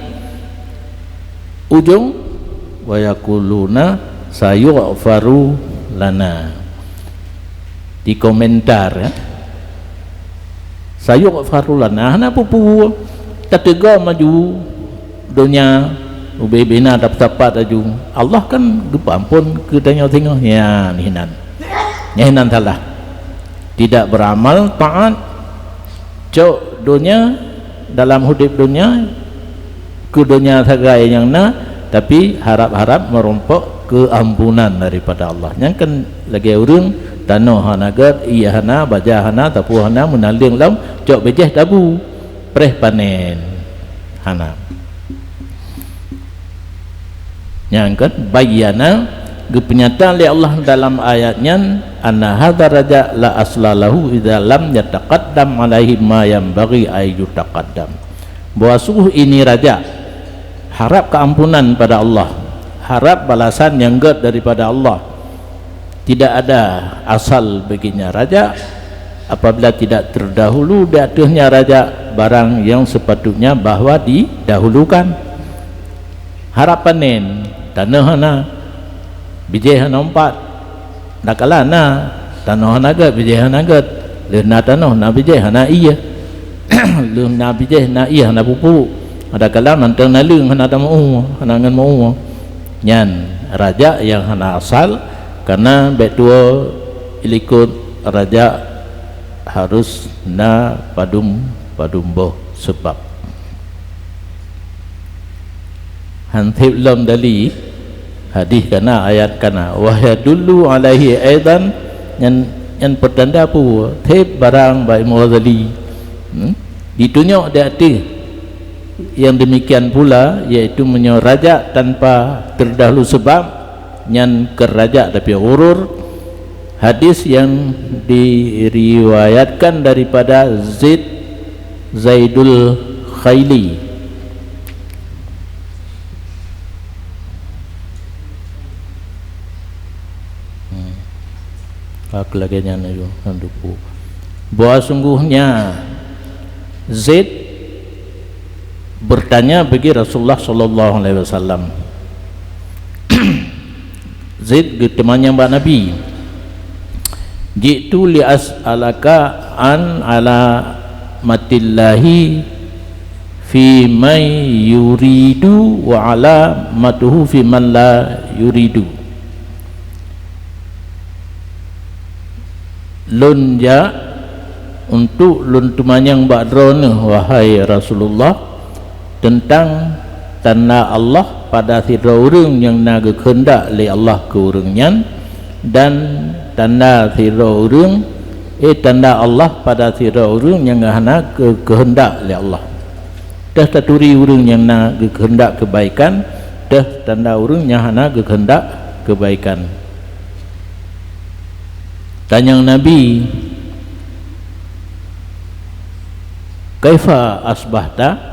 Ujong, "Wa yaquluna sayughfaru lana." Di komentar, ya. "Sayughfaru lana." Hana peue-peue. Tateuga maju donya, ubé-ubé na dapat-dapat laju. Allah kan geupeuampon keu tanyoe singoh. Nyan hinan. Nyan hinan salah. Tidak beramal taat, cok donya dalam udeb donya, keu donya sagai nyang na, tapi harab-harab meurumpok keuampunan daripada Allah. Nyan kan lagée ureuëng tanoh hana gét, ié hana, baja hana, tapue hana, meunaleueng lom, cok bijéh tabu, preh panen. Hana. Nyang kan bayyana, geupeunyata lé Allah dalam ayat nyan, "Anna hadza raja la asla lahu idza lam yataqaddam alaihi ma yanbaghi ay yutaqaddam." Bahwa sungguh ini raja, harap keampunan pada Allah, harap balasan nyang gét daripada Allah. Tidak ada asal baginya raja apabila tidak terdahulu di atasnya raja barang yang sepatutnya bahwa didahulukan. Harap panen, tanoh hana, bijéh hana umpat. Dakala na tanoh hana gét, bijéh hana gét. Lheueh na tanoh, na bijéh, hana ié. Lheueh na bijéh, na ié, hana pupuk. Dakala mantong naleueng hana tameu, hana ngon meu. Nyan raja nyang hana asal, karena bék tuwoe ilikot raja harus na padum-padum boh seubab. Hanseb lom dali, hadis kana, ayat kana. Wa yadullu alaihi aidan, nyan, nyan peutanda peue? Seb barang bak Imam Ghazali. Hmm? Ditunyok di ateueh. Yang demikian pula, yaitu meunyoe raja tanpa terdahulu sebab, nyan keu raja tapi ghurur. Hadis yang diriwayatkan daripada Zaid, Zaidul Khaili. Hmm. Aku lagée nyan aju, nyan duku. Bahwa sungguhnya Zaid bertanya bagi Rasulullah sallallahu alaihi wasallam. Zaid geuteumanyong bak Nabi, "Ji'tu li as'alaka an alamatillahi fi man yuridu wa alamatuhu fi man la yuridu." Lôn jak untuk lôn teumanyong bak droeneuh, wahai Rasulullah, teuntang tanda Allah pada sidroe ureuëng nyang na geukheundak lé Allah keu ureuëng nyan, dan tanda sidroe ureuëng, eh, tanda Allah pada sidroe ureuëng nyang hana geukheundak lé Allah. Teuh taturi ureuëng nyang na geukheundak keubaikan, teuh tanda ureuëng nyang hana geukheundak keubaikan. Tanyong Nabi, "Kaifa asbahta?"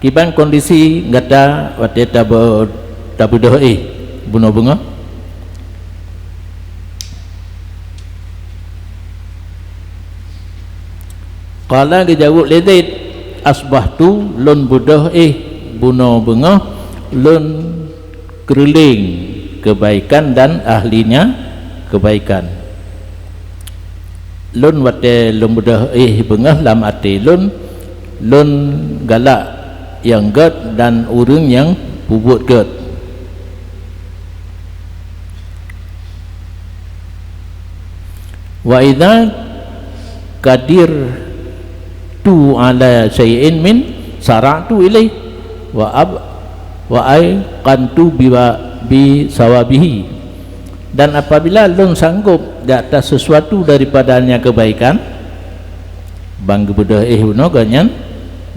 Kiban kondisi gata watée tabe-, tabeudôh éh bunoe beungoh? Qala, geujaweueb lé Zaid, "Asbahtu, lôn beudôh éh bunoe beungoh, lôn keureuleng keubaikan dan ahlinya keubaikan." Lôn watée lôn beudôh éh beungoh lam até lôn, lôn galak nyang gét dan ureuëng nyang peubuet gét. "Wa idza qadirtu ala syai'in min sara'tu ilaih wa ab-, wa aiqantu biwa-, bi sawabihi." Dan apabila lôn sanggob di atas sesuatu daripada nyang keubaikan, ban geubeudôh éh bunoe gobnyan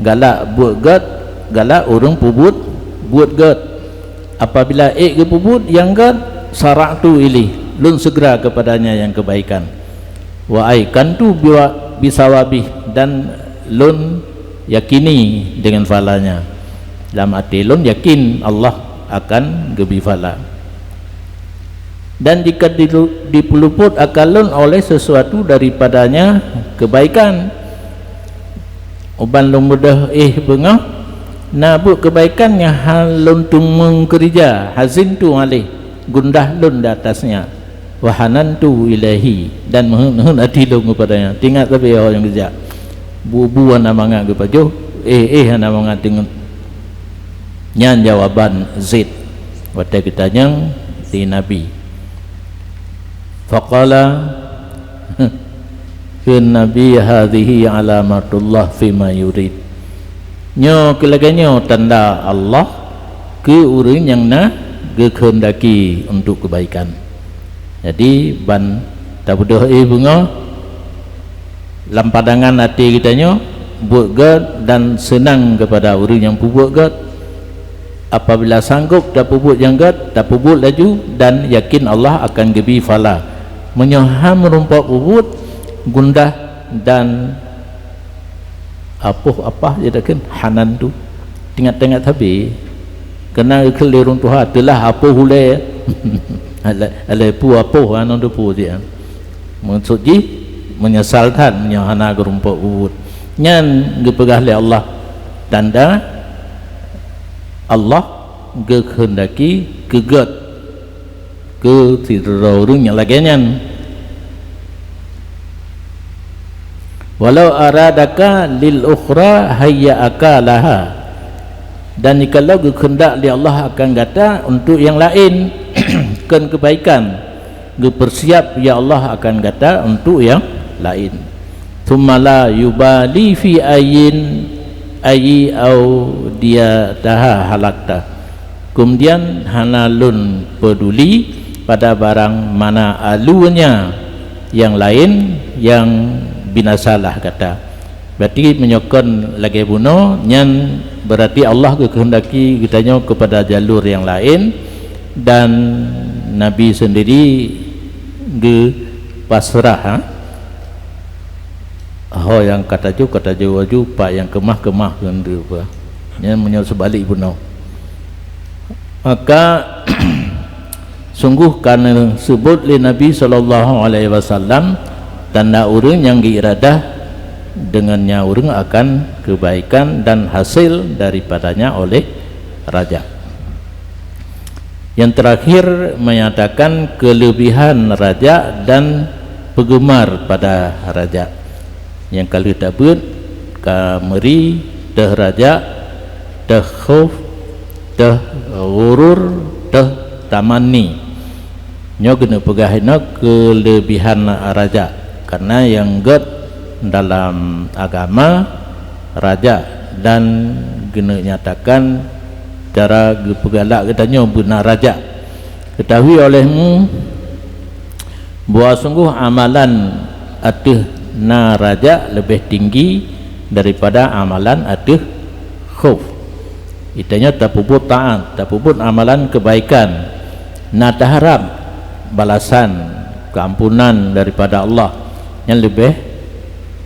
galak buet gét, galak ureuëng peubuet buet gét. Apabila ék geupeubuet nyang gét, sara'tu ilaih, lôn seugera keupadanya nyang keubaikan. Wa aiqantu biwa-, bisawabih, dan lôn yakini deungon pahalanya. Lam até lôn yakin Allah akan geubri pahala. Dan jika dilu-, dipeuluput akal lôn oleh sesuatu daripadanya keubaikan, uban lôn beudôh éh beungoh, na buet keubaikan nyang hana lôn teumeung keurija, hazintu alaih, gundah lôn di atasnya, wa hanantu ilaihi, dan meuheuet-heuet até lôn keupadanya. Teuingat sabe ho nyang geujak. Bu-bu hana mangat geupajoh, éh-éh hana mangat teungeut. Nyan jawaban Zaid watée geutanyong di Nabi. Faqala, kheun Nabi, "Hadhihi alamatullah fima yurid." Nyoe keu lagée nyoe tanda Allah keu ureuëng nyang na geukheundaki untuk keubaikan. Jadi, ban tabeudôh éh beungoh, lam padangan até geutanyoe, buet gét dan seunang keupada ureuëng nyang peubuet gét. Apabila sanggob tapeubuet nyang gét, tapeubuet laju dan yakin Allah akan geubri pahala. Meunyoe han meurumpok peubuet, gundah dan apoh apah jih takheun hanantu. Teuingat-teuingat sabe. Keunan geukheun lé ureuëng tuha, teulah apoh ulée. Alah, alah peue apoh, hana teupeue jih. Maksud jih, meunyeusal that meunyoe hana geurumpok peubuet. Nyan geupeugah lé Allah, tanda Allah geukheundaki keu gét keu sidroe ureuëng nyang lagée nyan. Walau aradaka lil ukhra hayya'aka laha. Dan jikalau geukheundak lé Allah akan gata untuk nyang laén, kheun keubaikan, geupeusiab ya Allah akan gata untuk nyang laén. Tsumma la yubali fi ayyin, ayyi audiyataha halakta. Keumudian hana lôn peuduli pada barang mana alunya nyang laén nyang binasalah gata. Berarti meunyoe kon lagée bunoe, nyan berarti Allah geukeuheundaki geutanyoe keupada jalur nyang laén, dan Nabi seundiri geupasrah, ha? Ho nyang ka tajok, ka tajok laju, pat nyang keumah, keumah keuneuk. Nyan meunyoe seubalek bunoe. Maka, sunggoh ka neuseubot lé Nabi sallallahu alaihi wasallam, tanda ureuëng nyang geuiradah deungon nyan ureuëng akan keubaikan dan hasé daripadanya oleh rajak. Yang terakhir menyatakan kelebihan rajak dan penggemar pada rajak. Nyang ka lheueh tabeuet, ka meuri, teuh rajak, teuh khauf, teuh ghurur, teuh tamanni. Nyoe keuneuk peugah inoe keulebihan rajak, karena nyang gét dalam agama rajak dan keuneuk nyatakan cara geupeugalak geutanyoe beuna rajak. Ketahui olehmu bahwa sungguh amalan ateueh na rajak leubeh tinggi daripada amalan ateueh khauf. Geutanyoe tapeubuet taat, tapeubuet amalan keubaikan, na taharab balasan, keuampunan daripada Allah nyang leubeh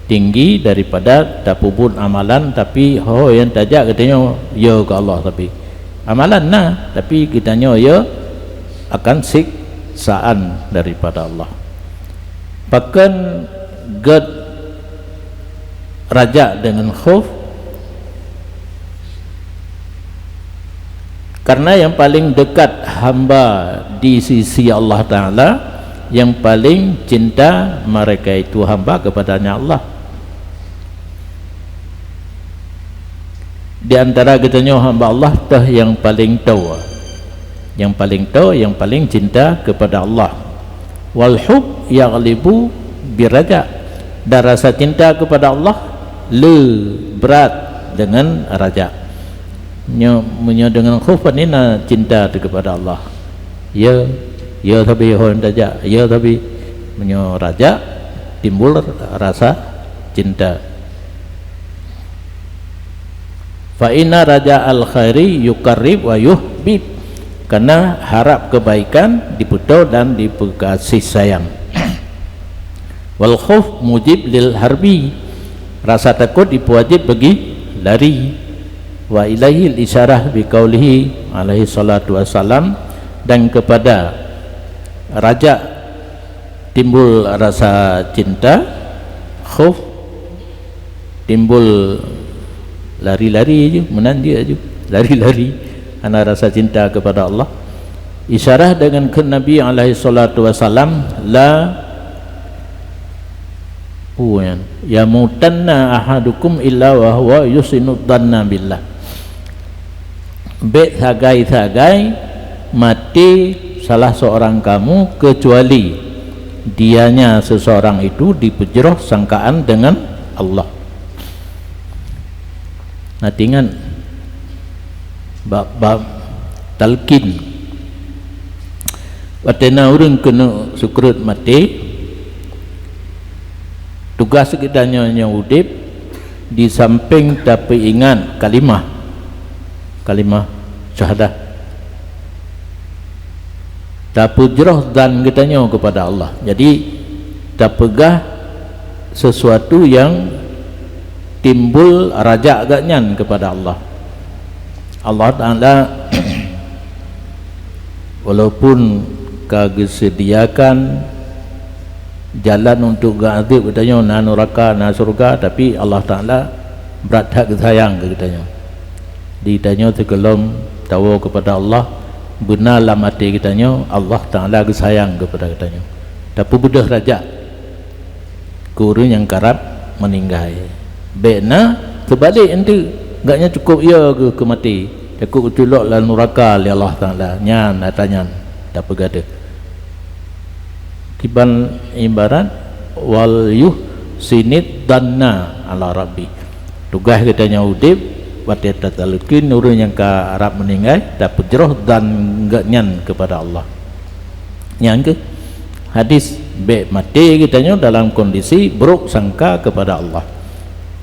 tinggi daripada tapeubuet amalan, tapi ho nyang tajak geutanyoe yo keu Allah, tapi amalan na, tapi geutanyoe yo akan siksaan daripada Allah. Pakon gét rajak deungon khauf? Karena yang paling dekat hamba di sisi Allah Ta'ala, yang paling cinta mereka itu hamba kepadanya Allah. Di antara geutanyoe hamba Allah, teuh nyang paling toe. Nyang paling toe, nyang paling cinta kepada Allah. Wal hub yaghlibu birraja. Dan rasa cinta kepada Allah le brat deungon rajak. Nyoe, meunyoe deungon khauf, pane na cinta teuh kepada Allah. Ya, ya sabe ho nyang tajak, ya sabe. Meunyoe rajak, timbul rasa cinta. Fa inna raja'al khairi yuqarrib wa yuhbib. Karena harap kebaikan, dipeutô dan dipeukasih sayang. Wal khauf mujib lil harbi. Rasa takot dipeujib bagi lari. Wa ilaihil isyarah biqaulihi alaihi salatu wassalam, dan kepada rajak timbul rasa cinta, khauf timbul lari-lari aju, meunan jih aju, lari-lari, hana rasa cinta kepada Allah. Isyarah dengan kheun Nabi alaihi salatu wasalam, "La, puan, yamutanna ahadukum illa wa huwa yusinu dhanna billah." Bék sagai-sagai maté salah seorang kamu kecuali dianya seseorang itu dipeujroh sangkaan dengan Allah. Nah, ingat bab-bab talqin. Watée na ureuëng keuneuk sukreut maté, tugaih geutanyoe nyang udeb di sampéng tapeuingat kalimah, kalimah syahadah, tapeujroh dhan geutanyoe keupada Allah. Jadi, tapeugah sesuatu nyang timbul rajak geuhnyan keupada Allah. Allah Taala walaupun ka geuseudiakan jalan untuk geuadeb geutanyoe, na nuraka, na syurga, tapi Allah Taala brat that geusayang keu geutanyoe. Di tanyoe teukeulom tawoe keupada Allah, beuna lam até geutanyoe Allah Taala geusayang keupada geutanyoe. Tapeubeudôh rajak keu ureuëng nyang karab meuninggai. Bék na teubalek eunteuk, gobnyan cukôp yo geuh keu maté, takot geuculok lam nuraka lé Allah Taala. Nyan atra nyan tapeugah deuh. Kiban ibarat, "Wal yuhsinid dhanna ala rabbi." Tugaih geutanyoe udeb, watée tataleukin ureuëng nyang ka rab meuninggai, tapeujroh dhan geuhnyan keupada Allah. Nyang keu hadis, bék maté geutanyoe dalam kondisi buruk sangka keupada Allah.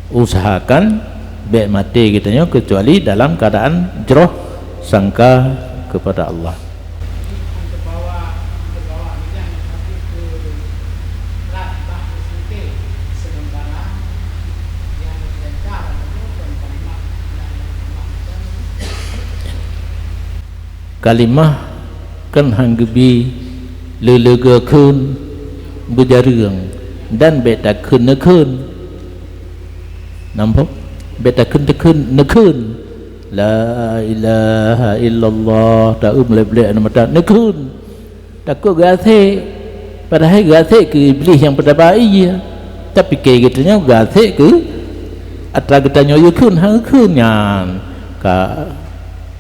Usahakan bék maté geutanyoe keucuali dalam keuadaan jroh sangka keupada Allah. Kalimah kan han geubi leuleugeu kheun beujareueng dan bék takheun neukheun. Nampak? Bék takheun-takheun neukheun. La ilaha illallah, ta-eu meulek-meulek aneuk mata, neukheun. Takot geuasek. Padahai geuasek keu Iblih nyang peutaba ie. Tapi keu geutanyoe geuasek keu atra geutanyoe yue kheun, han kheun nyan. Ka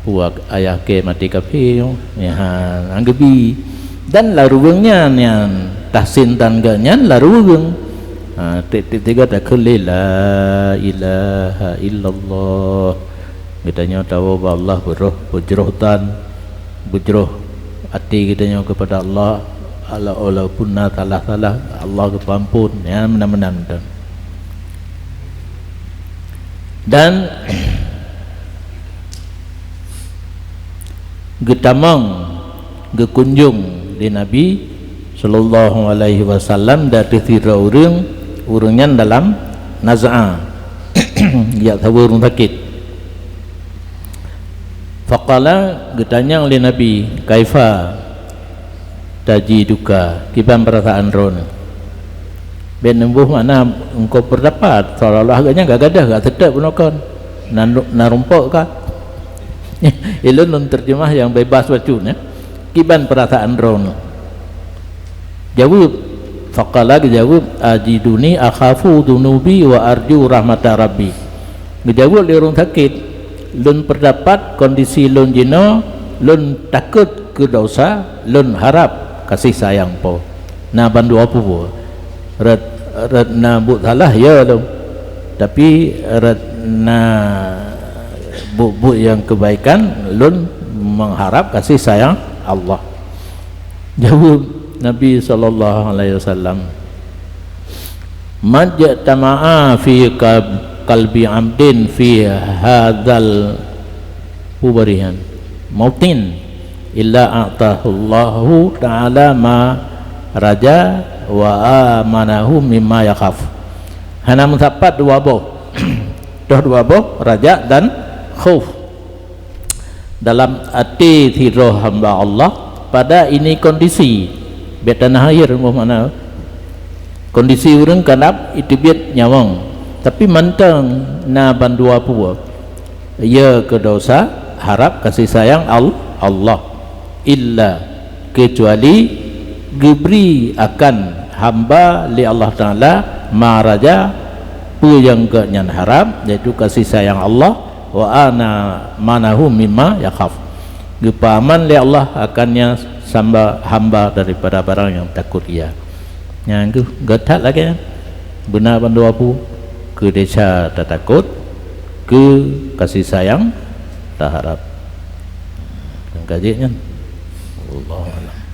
puak ayah keu maté kafé nyoe. Nyan, han geubi. Dan laruweueng nyan, nyan tahsin dan geuhnyan laruweueng. Ha, tieb-tieb tiga takheun lé la ilaha illallah. Geutanyoe tawoe bak Allah beujroh, beujroh dhan, beujroh até geutanyoe keupada Allah, ala-, walaupun na salah-salah, Allah geupeuamphon, nyan meunan-meunan tu. Dan geutamong, geukunjong lé Nabi sallallahu alaihi wasallam di ateueh sidroe ureuëng, ureuëng nyan dalam naz'ah, jak saweue ureuëng sakét. Faqala, geutanyong lé Nabi, "Kaifa tajiduka?" Kiban peurasaan droeneuh? Bék neuboh makna engkau peurdapat, seolah-olah gobnyan ka gadôh, ka seutôt bunoe kon. Na, na rumpok ka. Ilôn lôn terjemah nyang bebas bacut, ya. Kiban peurasaan droeneuh? Jaweueb, faqala, geujaweueb, "Ajiduni akhafu dzunubi wa arju rahmata rabbi." Geujaweueb lé ureuëng sakét, "Lôn peurdapat kondisi lôn jinoe, lôn takot keu desya, lôn harab kasih sayang Po." Na bandua peue? Rot, rot na buet salah, ya lom. Tapi rot na buet-buet nyang keubaikan, lôn meuharab kasih sayang Allah. Jaweueb Nabi sallallahu alaihi wasallam, "Majtama'a fi qab-, qalbi abdin fi hadzal mubarihan mautin illa a'tahullahu ta'ala ma raja wa amanahu mimma yakhaf. Hana meusapat dua boh. Toh dua boh, raja dan khauf. Dalam até sidroe hamba Allah pada ini kondisi, bèk tanah air, boh makna kondisi ureuëng kanab iteubiet nyawöng, tapi mantong na bandua peue, ya keu desya, harab kasih sayang Al-, Allah, illa, keucuali geubri akan hamba lé Allah Taala ma raja, peue nyang geuhnyan harab, yaitu kasih sayang Allah, wa amanahu mimma yakhaf. Geupeuaman lé Allah akannya samba hamba daripada barang nyang takot ia. Nyang geuh, geuh that lagée nyan. Beuna bandua peue, keu desya tatakot, keu kasih sayang taharab. Nyang ka jeuet nyan. Wallahu a'lam.